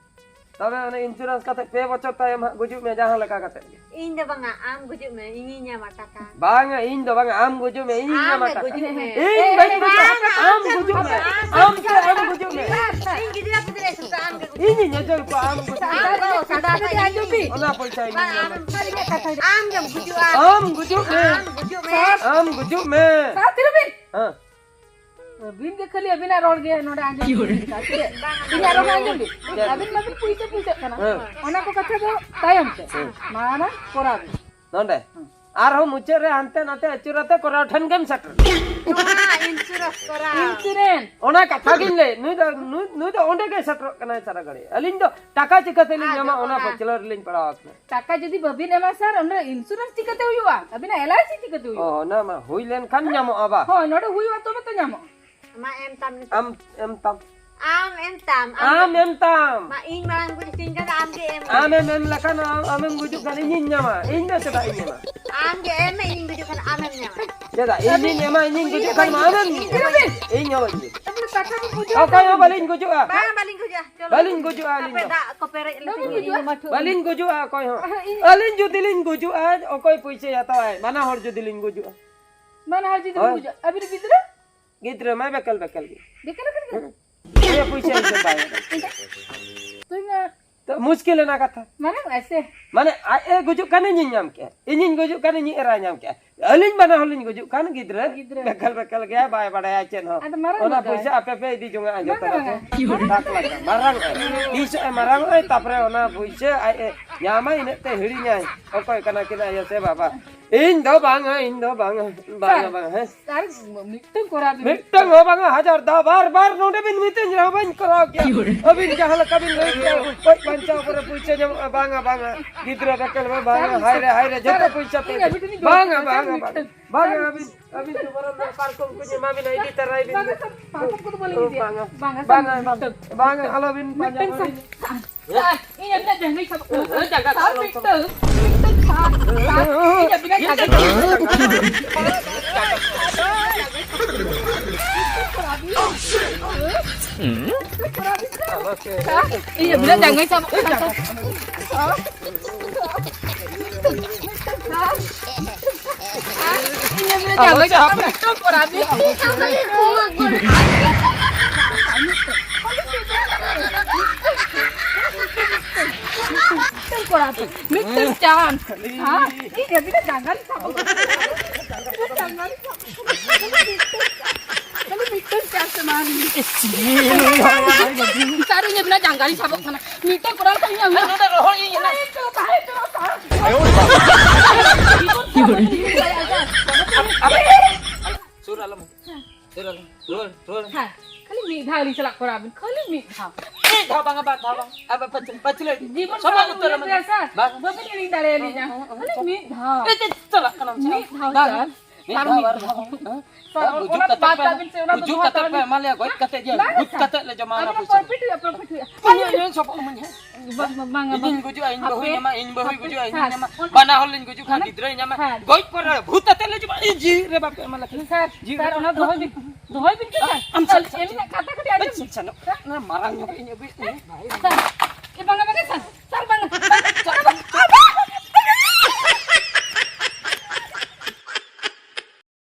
ᱛᱚᱵᱮ ᱚᱱᱮ ᱤᱱᱥᱩᱨᱮᱱᱥ ᱠᱟᱛᱮ ᱯᱮ ᱵᱚᱪᱷᱚᱨ ᱛᱟᱭᱚᱢ ᱦᱟᱸᱜ ᱜᱩᱡᱩᱜ ᱢᱮ ᱡᱟᱦᱟᱸ ᱞᱮᱠᱟ ᱠᱟᱛᱮ ᱜᱮ᱾ ᱤᱧ ᱫᱚ ᱵᱟᱝᱟ, ᱟᱢ ᱜᱩᱡᱩᱜ ᱢᱮ, ᱤᱧᱤᱧ ᱧᱟᱢᱟ ᱴᱟᱠᱟ᱾ ᱵᱟᱝᱟ, ᱤᱧ ᱫᱚ ᱵᱟᱝᱟ, ᱟᱢ ᱜᱩᱡᱩᱜ ᱢᱮ, ᱤᱧᱤᱧ ᱟᱢ ᱧᱟᱢᱟ ᱜᱮ ᱴᱟᱠᱟ᱾ ᱜᱩᱡᱩᱜ ᱢᱮ᱾ ᱤᱧ ᱵᱟᱹᱧ ᱜᱩᱡᱩᱜᱼᱟ, ᱟᱢ ᱜᱩᱡᱩᱜ ᱢᱮ᱾ ᱟᱢ ᱛᱮ ᱟᱢ ᱜᱩᱡᱩᱜ ᱢᱮ᱾ ᱤᱧ ᱜᱤᱫᱽᱨᱟᱹ ᱯᱤᱫᱽᱨᱟᱹ ᱥᱩᱫᱷᱟ ᱟᱢ ᱜᱮ ᱜᱩᱡᱩᱜ ᱢᱮ᱾ ᱤᱧᱤᱧ ᱧᱮᱧᱮᱞ ᱠᱚᱣᱟ, ᱟᱢ ᱜᱩᱡᱩᱜ ᱢᱮ᱾ ᱥᱟᱫᱟ ᱫᱚ, ᱥᱟᱫᱟ ᱫᱚ ᱤᱧ᱾ ᱚᱱᱟ ᱯᱚᱭᱥᱟ ᱤᱧᱤᱧ ᱵᱟᱝ, ᱧᱟᱢᱟ᱾ ᱟᱢ ᱥᱟᱹᱨᱤ ᱜᱮ ᱠᱟᱛᱷᱟ ᱫᱚ᱾ ᱟᱢ ᱜᱮᱢ ᱜᱩᱡᱩᱜᱼᱟ᱾ ᱟᱢ ᱜᱩᱡᱩᱜ ᱢᱮ᱾ ᱟᱢ ᱜᱩᱡᱩᱜ ᱢᱮ᱾ ᱥᱟᱨ, ᱛᱤᱨᱮ ᱵᱤᱱ? ᱦᱮᱸ᱾ ᱟᱹᱵᱤᱱ ᱜᱮ ᱠᱷᱟᱹᱞᱤ ᱟᱹᱵᱤᱱᱟᱜ ᱨᱚᱲ ᱜᱮ ᱱᱚᱰᱮ ᱟᱸᱡᱚᱢ ᱦᱩᱭᱩᱜ ᱠᱟᱱᱟ᱾ ᱪᱮᱫ? ᱤᱧᱟᱜ ᱨᱚᱲ ᱟᱸᱡᱚᱢ ᱵᱤᱱ᱾ ᱪᱮᱫ? ᱟᱹᱵᱤᱱ ᱢᱟᱵᱤᱱ ᱯᱩᱭᱥᱟᱹ ᱯᱩᱭᱥᱟᱹᱜ ᱠᱟᱱᱟ᱾ ᱦᱮᱸ᱾ ᱚᱱᱟ ᱠᱚ ᱠᱟᱛᱷᱟ ᱫᱚ ᱛᱟᱭᱚᱢ ᱛᱮ᱾ ᱦᱮᱸ᱾ ᱢᱟᱲᱟᱝ ᱠᱚᱨᱟᱣ ᱵᱤᱱ᱾ ᱱᱚᱰᱮ᱾ ᱦᱮᱸ᱾ ᱟᱨᱦᱚᱸ ᱢᱩᱪᱟᱹᱫ ᱨᱮ ᱦᱟᱱᱛᱮ ᱱᱟᱛᱮ ᱟᱹᱪᱩᱨ ᱟᱛᱮ ᱠᱚᱨᱟᱣ ᱴᱷᱮᱱ ᱜᱮᱢ ᱥᱮᱴᱮᱨ᱾ ᱱᱚᱣᱟ insurance ᱠᱚᱨᱟᱣ᱾ Insurance᱾ ᱚᱱᱟ ᱠᱟᱛᱷᱟ ᱜᱤᱧ ᱞᱟᱹᱭ, ᱱᱩᱭ ᱫᱚ, ᱱᱩᱭ, ᱱᱩᱭ ᱫᱚ ᱚᱸᱰᱮ ᱜᱮ ᱥᱮᱴᱮᱨᱚᱜ ᱠᱟᱱᱟᱭ ᱥᱟᱨᱟ ᱜᱷᱟᱹᱲᱤ᱾ ᱟᱹᱞᱤᱧ ᱫᱚ ᱴᱟᱠᱟ ᱪᱤᱠᱟᱹ ᱛᱮᱞᱤᱧ ᱟᱫᱚ ᱧᱟᱢᱟ, ᱚᱱᱟ ᱚᱱᱟ ᱯᱟᱹᱪᱷᱞᱟᱹ ᱨᱮᱞᱤᱧ ᱯᱟᱲᱟᱣ ᱟᱠᱟᱱᱟ᱾ ᱴᱟᱠᱟ ᱡᱩᱫᱤ ᱵᱟᱹᱵᱤᱱ ᱮᱢᱟ ᱥᱟᱨ, ᱚᱸᱰᱮ insurance ᱪᱤᱠᱟᱹᱛᱮ ᱦᱩᱭᱩᱜᱼᱟ? ᱟᱹᱵᱤᱱᱟᱜ L I C ᱪᱤᱠᱟᱹᱛᱮ ᱦᱩᱭᱩᱜᱼᱟ? ᱚ, ᱚᱱᱟ ᱢᱟ ᱦᱩᱭ ᱞᱮᱱᱠᱷᱟᱱ ᱧᱟᱢᱚᱜᱼᱟ ᱵᱟ? ᱦᱳᱭ, ᱱᱚᱰᱮ ᱦᱩᱭᱩᱜᱼᱟ ᱛᱚᱵᱮ ᱛᱚ ᱧᱟᱢᱚᱜᱼᱟ᱾ ᱟᱢ ᱮᱢ ᱛᱟᱢ ᱱᱤᱛᱚᱜ᱾ ᱟᱢ ᱮᱢ ᱛᱟᱢ, ᱟᱢ ᱟᱢ ᱮᱢ ᱛᱟᱢ᱾ ᱢᱟ ᱤᱧ ᱢᱟᱲᱟᱝ ᱜᱩᱡᱩᱜ ᱛᱤᱧ ᱠᱷᱟᱱ ᱟᱢ ᱜᱮ ᱮᱢ ᱢᱮ᱾ ᱟᱢᱮᱢ ᱮᱢ ᱞᱮᱠᱷᱟᱱ ᱟᱢ, ᱟᱢᱮᱢ ᱜᱩᱡᱩᱜ ᱠᱷᱟᱱ ᱤᱧᱤᱧ ᱧᱟᱢᱟ᱾ ᱤᱧ ᱫᱚ ᱪᱮᱫᱟᱜ ᱤᱧ ᱮᱢᱟ? ᱟᱢ ᱜᱮ ᱮᱢ ᱢᱮ, ᱤᱧᱤᱧ ᱜᱩᱡᱩᱜ ᱠᱷᱟᱱ ᱟᱢᱮᱢ ᱧᱟᱢᱟ᱾ ᱪᱮᱫᱟᱜ? ᱤᱧᱤᱧ ᱮᱢᱟ, ᱤᱧᱤᱧ ᱜᱩᱡᱩᱜ ᱠᱷᱟᱱ ᱢᱟ ᱟᱢᱮᱢ ᱤᱧ ᱫᱚ ᱧᱟᱢᱟ᱾ ᱵᱟᱹᱧ ᱤᱧ ᱦᱚᱸ ᱵᱟᱹᱧ ᱜᱩᱡᱩᱜ᱾ ᱠᱟᱛᱷᱟ ᱠᱚ ᱵᱩᱡᱷᱟᱹᱣ ᱚᱠᱚᱭ ᱦᱚᱸ ᱵᱟᱹᱞᱤᱧ ᱜᱩᱡᱩᱜᱼᱟ᱾ ᱵᱟᱝ, ᱵᱟᱹᱞᱤᱧ ᱜᱩᱡᱩᱜᱼᱟ᱾ ᱪᱚᱞᱚ᱾ ᱵᱟᱹᱞᱤᱧ ᱜᱩᱡᱩᱜᱼᱟ ᱟᱹᱞᱤᱧ ᱟᱯᱮ ᱫᱚ᱾ ᱫᱟᱜ ᱠᱚ ᱯᱮᱨᱮᱡ ᱞᱮᱠᱷᱟᱱ ᱵᱟᱹᱞᱤᱧ ᱜᱩᱡᱩᱜᱼᱟ᱾ ᱤᱧ ᱢᱟ ᱴᱷᱩ- ᱵᱟᱹᱞᱤᱧ ᱜᱩᱡᱩᱜᱼᱟ ᱚᱠᱚᱭ ᱦᱚᱸ᱾ ᱟᱹᱞᱤᱧ ᱡᱩᱫᱤ ᱞᱤᱧ ᱜᱩᱡᱩᱜᱼᱟ, ᱚᱠᱚᱭ ᱯᱩᱭᱥᱟᱹᱭ ᱦᱟᱛᱟᱣᱟᱭ? ᱵᱟᱱᱟ ᱦᱚᱲ ᱡᱩᱫᱤ ᱞᱤᱧ ᱜᱩᱡᱩᱜᱼᱟ᱾ ᱵᱟᱱᱟ ᱦᱚᱲ ᱡᱩᱫᱤ ᱦᱳᱭ᱾ ᱞᱤᱧ ᱜᱩᱡᱩᱜᱼᱟ᱾ ᱟᱹᱵᱤᱱ ᱜᱤᱫᱽᱨᱟᱹ? ᱜᱤᱫᱽᱨᱟᱹ ᱢᱟ ᱵᱮᱠᱮᱞ ᱵᱮᱠᱮᱞ ᱜᱮ᱾ ᱵᱮᱠᱮᱞ ᱵᱮᱠᱮᱞ ᱜᱮ? ᱦᱮᱸ᱾ ᱤᱭᱟᱹ ᱯᱩᱭᱥᱟᱹ ᱦᱤᱥᱟᱹᱵ ᱵᱟᱭ ᱦᱟᱛᱟᱣᱟ᱾ ᱛᱩᱭ ᱢᱟ᱾ ᱛᱚ ᱢᱩᱥᱠᱤᱞ ᱮᱱᱟ ᱠᱟᱛᱷᱟ᱾ ᱢᱟᱨᱟᱝ ᱟᱭ ᱥᱮ? ᱢᱟᱱᱮ ᱟᱡ ᱮ ᱜᱩᱡᱩᱜ ᱠᱟᱱ ᱤᱧᱤᱧ ᱧᱟᱢ ᱠᱮᱜᱼᱟ, ᱤᱧᱤᱧ ᱜᱩᱡᱩᱜ ᱠᱟᱱ ᱤᱧᱤᱡ ᱮᱨᱟᱭ ᱧᱟᱢ ᱠᱮᱜᱼᱟ, ᱟᱹᱞᱤᱧ ᱵᱟᱱᱟ ᱦᱚᱲ ᱞᱤᱧ ᱜᱩᱡᱩᱜ ᱠᱟᱱ ᱜᱤᱫᱽᱨᱟᱹ ᱜᱤᱫᱽᱨᱟᱹ᱾ ᱵᱮᱠᱮᱞ ᱵᱮᱠᱮᱞ ᱜᱮᱭᱟᱭ, ᱵᱟᱭ ᱵᱟᱲᱟᱭᱟ ᱪᱮᱫ ᱦᱚᱸ᱾ ᱟᱫᱚ ᱢᱟᱨᱟᱝ ᱚᱱᱟ ᱵᱟᱜᱟᱭ᱾ ᱯᱩᱭᱥᱟᱹ ᱟᱯᱮ ᱯᱮ ᱤᱫᱤ ᱡᱚᱝᱟ ᱡᱚᱛᱚ ᱢᱟᱨᱟᱝ ᱠᱟᱛᱮ᱾ ᱵᱟᱜᱟᱭ᱾ ᱰᱟᱠ ᱞᱟᱜᱟ, ᱢᱟᱨᱟᱝ ᱚᱜᱼᱟᱭ᱾ ᱛᱤᱥ ᱮ ᱢᱟᱨᱟᱝ ᱚᱜᱼᱟᱭ, ᱛᱟᱯᱚᱨᱮ ᱚᱱᱟ ᱯᱩᱭᱥᱟᱹ ᱟᱡ ᱮ ᱧᱟᱢᱟᱭ, ᱤᱱᱟᱹᱜ ᱛᱮ ᱦᱤᱲᱤᱧᱟᱭ ᱚᱠᱚᱭ ᱠᱟᱱᱟ ᱠᱤᱱ ᱟᱭᱳ ᱥᱮ ᱵᱟᱵᱟ᱾ ᱤᱧ ᱫᱚ ᱵᱟᱝᱟ, ᱤᱧ ᱫᱚ ᱵᱟᱝᱟ, ᱵᱟᱝᱟ, ᱵᱟᱝᱟ, ᱦᱮᱸ᱾ ᱟᱨ ᱢᱤᱫᱴᱟᱝ ᱠᱚᱨᱟᱣ ᱵᱤᱱ᱾ ᱢᱤᱫᱴᱟᱝ ᱦᱚᱸ ᱵᱟᱝᱟ, ᱦᱟᱡᱟᱨ ᱫᱷᱟᱣ ᱵᱟᱨ ᱵᱟᱨ ᱱᱚᱰᱮ ᱵᱤᱱ ᱢᱤᱛᱟᱹᱧ ᱨᱮᱦᱚᱸ ᱵᱟᱹᱧ ᱠᱚᱨᱟᱣ ᱠᱮᱭᱟ᱾ ᱟᱹᱵᱤᱱ ᱡᱟᱦᱟᱸ ᱞᱮᱠᱟ ᱵᱤᱱ ᱞᱟᱹᱭ ᱠᱮᱭᱟ, ᱜᱚᱡ ᱵᱟᱧᱪᱟᱣ ᱠᱚᱨᱮ ᱯᱩᱭᱥᱟᱹ ᱧᱟᱢᱚᱜᱼᱟ, ᱵᱟᱝᱟ, ᱵᱟᱝᱟ᱾ ᱜᱤᱫᱽᱨᱟᱹ ᱵᱮᱠᱮᱞ ᱢᱟ ᱵᱟᱝᱟ, ᱦᱟᱭ ᱨᱮ, ᱦᱟᱭ ᱨᱮ, ᱡᱚᱛᱚ ᱯᱩᱭᱥᱟᱹ ᱯᱮ ᱤᱫᱤ᱾ ᱵᱟᱝᱟ, ᱵᱟᱝᱟ, ᱵᱟᱝᱟ᱾ ᱵᱟᱝᱟ, ᱟᱹᱵᱤᱱ, ᱟᱹᱵᱤᱱ ᱫᱚ ᱵᱚᱨᱚᱝ ᱫᱚ ᱯᱟᱨᱠᱚᱢ ᱠᱚᱧ ᱮᱢᱟ ᱵᱤᱱᱟ, ᱤᱫᱤ ᱛᱟᱨᱟᱭ ᱵᱤᱱ᱾ ᱵᱟᱝᱟ, ᱯᱟᱨᱠᱚᱢ ᱠᱚᱫᱚ ᱵᱟᱹᱞᱤᱧ ᱤᱫᱤᱭᱟ᱾ ᱵᱟᱝᱟ, ᱵᱟᱝᱟ, ᱵᱟᱝᱟ, ᱢᱤᱫᱴᱟᱝ᱾ ᱵᱟᱝᱟ, ᱟᱞᱚᱵᱤᱱ ᱯᱟᱸᱡᱟ ᱢᱤᱫᱴᱟᱝ ᱵᱟᱹᱞᱤᱧ᱾ ᱥᱟᱨ, ᱤᱧ ᱟᱹᱵᱤᱱᱟᱜ ᱡᱟᱸᱜᱟᱧ ᱥᱟᱵᱚᱜ ᱠᱟᱱᱟ᱾ ᱦᱮᱸ, ᱡᱟᱸᱜᱟ ᱥᱟᱨ, ᱥᱟᱵ ᱢᱤᱫᱴᱟᱝ, ᱢᱤᱫᱴᱟᱝ ᱥᱟᱨ, ᱥᱟᱨ, ᱤᱧ ᱟᱹᱵᱤᱱᱟᱜ ᱡᱟᱸᱜᱟᱧ ᱥᱟᱵᱚᱜ ᱠᱟᱱᱟ᱾ ᱥᱟᱨ, ᱤᱧ ᱟᱹᱵᱤᱱᱟᱜ ᱡᱟᱸᱜᱟᱧ ᱥᱟᱵᱚᱜ ᱠᱟᱱᱟ, ᱥᱟᱨ᱾ ᱥᱟᱨ, ᱤᱧ ᱟᱹᱵᱤᱱᱟᱜ ᱡᱟᱸᱜᱟᱧ ᱥᱟᱵᱚᱜ ᱠᱟᱱᱟ, ᱢᱤᱫᱴᱟᱝ ᱠᱚᱨᱟᱣ ᱵᱤᱱ᱾ ᱢᱤᱫᱴᱟᱝ ᱠᱚᱨᱟᱣ ᱵᱤᱱ᱾ ᱢᱤᱫᱴᱟᱝ ᱪᱟᱱᱥ᱾ ᱦᱮᱸ? ᱤᱧ ᱟᱹᱵᱤᱱᱟᱜ ᱡᱟᱸᱜᱟ ᱨᱮ ᱥᱟᱵ ᱠᱟᱱᱟ᱾ ᱡᱟᱸᱜᱟ ᱨᱮ ᱥᱟᱵ ᱠᱟᱱᱟ᱾ ᱠᱷᱟᱹᱞᱤ ᱢᱤᱫᱴᱟᱝ ᱪᱟᱱᱥ ᱮᱢᱟ ᱞᱤᱧ᱾ ᱥᱟᱨ, ᱤᱧ ᱟᱹᱵᱤᱱᱟᱜ ᱡᱟᱸᱜᱟ ᱨᱮ ᱥᱟᱵᱚᱜ ᱠᱟᱱᱟ᱾ ᱢᱤᱫᱴᱟᱝ ᱠᱚᱨᱟᱣ ᱞᱮᱠᱷᱟᱱ ᱤᱧ ᱟᱹᱵᱤᱱᱟᱜ ᱱᱚᱰᱮ ᱨᱚᱦᱚᱲ ᱤᱧ ᱦᱮᱱᱟᱜ᱾ ᱛᱟᱦᱮᱸ ᱦᱚᱪᱚ, ᱛᱟᱦᱮᱸ ᱦᱚᱪᱚ᱾ ᱥᱩᱨ ᱟᱞᱚᱢ᱾ ᱥᱩᱨ ᱟᱞᱚᱢ᱾ ᱨᱩᱣᱟᱹᱲ, ᱨᱩᱣᱟᱹᱲ᱾ ᱦᱮᱸ, ᱠᱷᱟᱹᱞᱤ ᱢᱤᱫ ᱫᱷᱟᱣ ᱞᱤᱧ ᱪᱟᱞᱟᱜ ᱠᱚᱨᱟᱣ ᱵᱤᱱ, ᱠᱷᱟᱹᱞᱤ ᱢᱤᱫ ᱫᱷᱟᱣ᱾ ᱢᱤᱫ ᱫᱷᱟᱣ ᱵᱟᱝᱟ, ᱵᱟᱨ ᱫᱷᱟᱣ ᱵᱟᱝ᱾ ᱟᱵᱟᱨ ᱯᱟᱹᱪᱷᱞᱟᱹ, ᱯᱟᱹᱪᱷᱞᱟᱹ ᱤᱫᱤ᱾ ᱡᱤᱵᱚᱱ ᱥᱚᱢᱚᱭ ᱥᱟᱨᱟ ᱩᱛᱟᱹᱨ ᱵᱤᱱ ᱟᱢᱟᱜ᱾ ᱞᱟᱹᱭᱟ, ᱥᱟᱨ᱾ ᱵᱟᱝ᱾ ᱵᱟᱹᱵᱤᱱ ᱦᱤᱲᱤᱧ ᱫᱟᱲᱮᱭᱟᱞᱤᱧᱟ᱾ ᱦᱚᱸ, ᱦᱚᱸ, ᱦᱚᱸ᱾ ᱠᱷᱟᱹᱞᱤ ᱢᱤᱫ ᱫᱷᱟᱣ᱾ ᱮ, ᱪᱮᱫ ᱪᱟᱞᱟᱜ ᱠᱟᱱᱟᱢ ᱥᱮ? ᱢᱤᱫ ᱫᱷᱟᱣ, ᱵᱟᱝ᱾ ᱥᱟᱨ᱾ ᱢᱤᱫ ᱫᱷᱟᱣ, ᱵᱟᱨ ᱫᱷᱟᱣ, ᱦᱮᱸ? ᱥᱟᱨ, ᱦᱮᱸ, ᱜᱩᱡᱩᱜ ᱚᱱᱟ ᱠᱟᱛᱮ ᱵᱟᱫ ᱯᱮ, ᱠᱟᱜ ᱵᱤᱱ ᱥᱮ, ᱚᱱᱟ ᱫᱚ ᱜᱩᱡᱩᱜ ᱫᱚᱦᱚ ᱠᱟᱛᱮ ᱦᱟᱛᱟᱲ ᱯᱮ ᱵᱤᱱ᱾ ᱮᱢᱟ ᱞᱮᱭᱟ, ᱜᱚᱡ ᱠᱟᱛᱮ ᱡᱮ, ᱵᱟᱝ, ᱜᱩᱡ ᱥᱟᱨ᱾ ᱠᱟᱛᱮ ᱞᱮ ᱡᱚᱢᱟ ᱚᱱᱟ ᱟᱹᱵᱤᱱᱟᱜ ᱯᱚᱭᱥᱟ ᱫᱚ᱾ ᱯᱨᱚᱯᱷᱤᱴ ᱦᱩᱭᱩᱜᱼᱟ, ᱯᱨᱚᱯᱷᱤᱴ ᱦᱩᱭᱩᱜᱼᱟ᱾ ᱤᱧ, ᱤᱧ ᱥᱚᱵᱚᱜ ᱟᱹᱢᱟᱹᱧ ᱦᱮᱸ᱾ ᱵᱟᱝ, ᱵᱟᱝ, ᱵᱟᱝ, ᱤᱧᱤᱧ ᱜᱩᱡᱩᱜᱼᱟ, ᱤᱧ ᱵᱟᱹᱦᱩᱭ ᱦᱟᱯᱮ, ᱧᱟᱢᱟ, ᱤᱧ ᱵᱟᱹᱦᱩᱭ ᱦᱟᱯᱮ, ᱜᱩᱡᱩᱜᱼᱟ, ᱤᱧᱤᱧ ᱥᱟᱨ, ᱧᱟᱢᱟ᱾ ᱚᱱᱟ ᱵᱟᱱᱟ ᱦᱚᱲ ᱞᱤᱧ ᱜᱩᱡᱩᱜ ᱠᱷᱟᱱ ᱦᱮᱸ᱾ ᱜᱤᱫᱽᱨᱟᱹᱭ ᱧᱟᱢᱟ᱾ ᱦᱮᱸ᱾ ᱜᱚᱡ ᱯᱚᱨᱮ ᱵᱷᱩᱛ ᱟᱛᱮ ᱞᱮ ᱡᱚᱢᱟ᱾ ᱤᱧ ᱡᱤᱣᱤ ᱨᱮ ᱵᱟᱯᱮ ᱮᱢᱟ ᱞᱮᱠᱷᱟᱱ᱾ ᱥᱟᱨ, ᱡᱤᱣᱤ ᱥᱟᱨ, ᱨᱮ ᱚᱱᱟ ᱫᱚᱦᱚᱭ ᱵᱤᱱ, ᱫᱚᱦᱚᱭ ᱵᱤᱱ ᱥᱮ ᱥᱟᱨ᱾ ᱟᱢ ᱥᱟᱨ, ᱟᱞ-, ᱥᱟᱨ᱾ ᱮᱢᱱᱤ ᱠᱟᱛᱷᱟ ᱠᱟᱹᱴᱤᱡ ᱟᱸᱡᱚᱢ ᱟᱪᱪᱷᱟ, ᱵᱤᱱ᱾ ᱟᱪᱪᱷᱟ, ᱱᱚ-, ᱱᱚᱣᱟ ᱢᱟᱨᱟᱝ ᱧᱚᱜ ᱤᱧ ᱟᱹᱜᱩᱭᱮᱫ ᱛᱟᱦᱮᱸᱫ᱾ ᱥᱟᱨ, ᱮ ᱵᱟᱝᱟ, ᱵᱟᱝᱟ, ᱥᱟᱨ, ᱥᱟᱨ, ᱵᱟᱝᱟ, ᱵᱟᱝᱟ᱾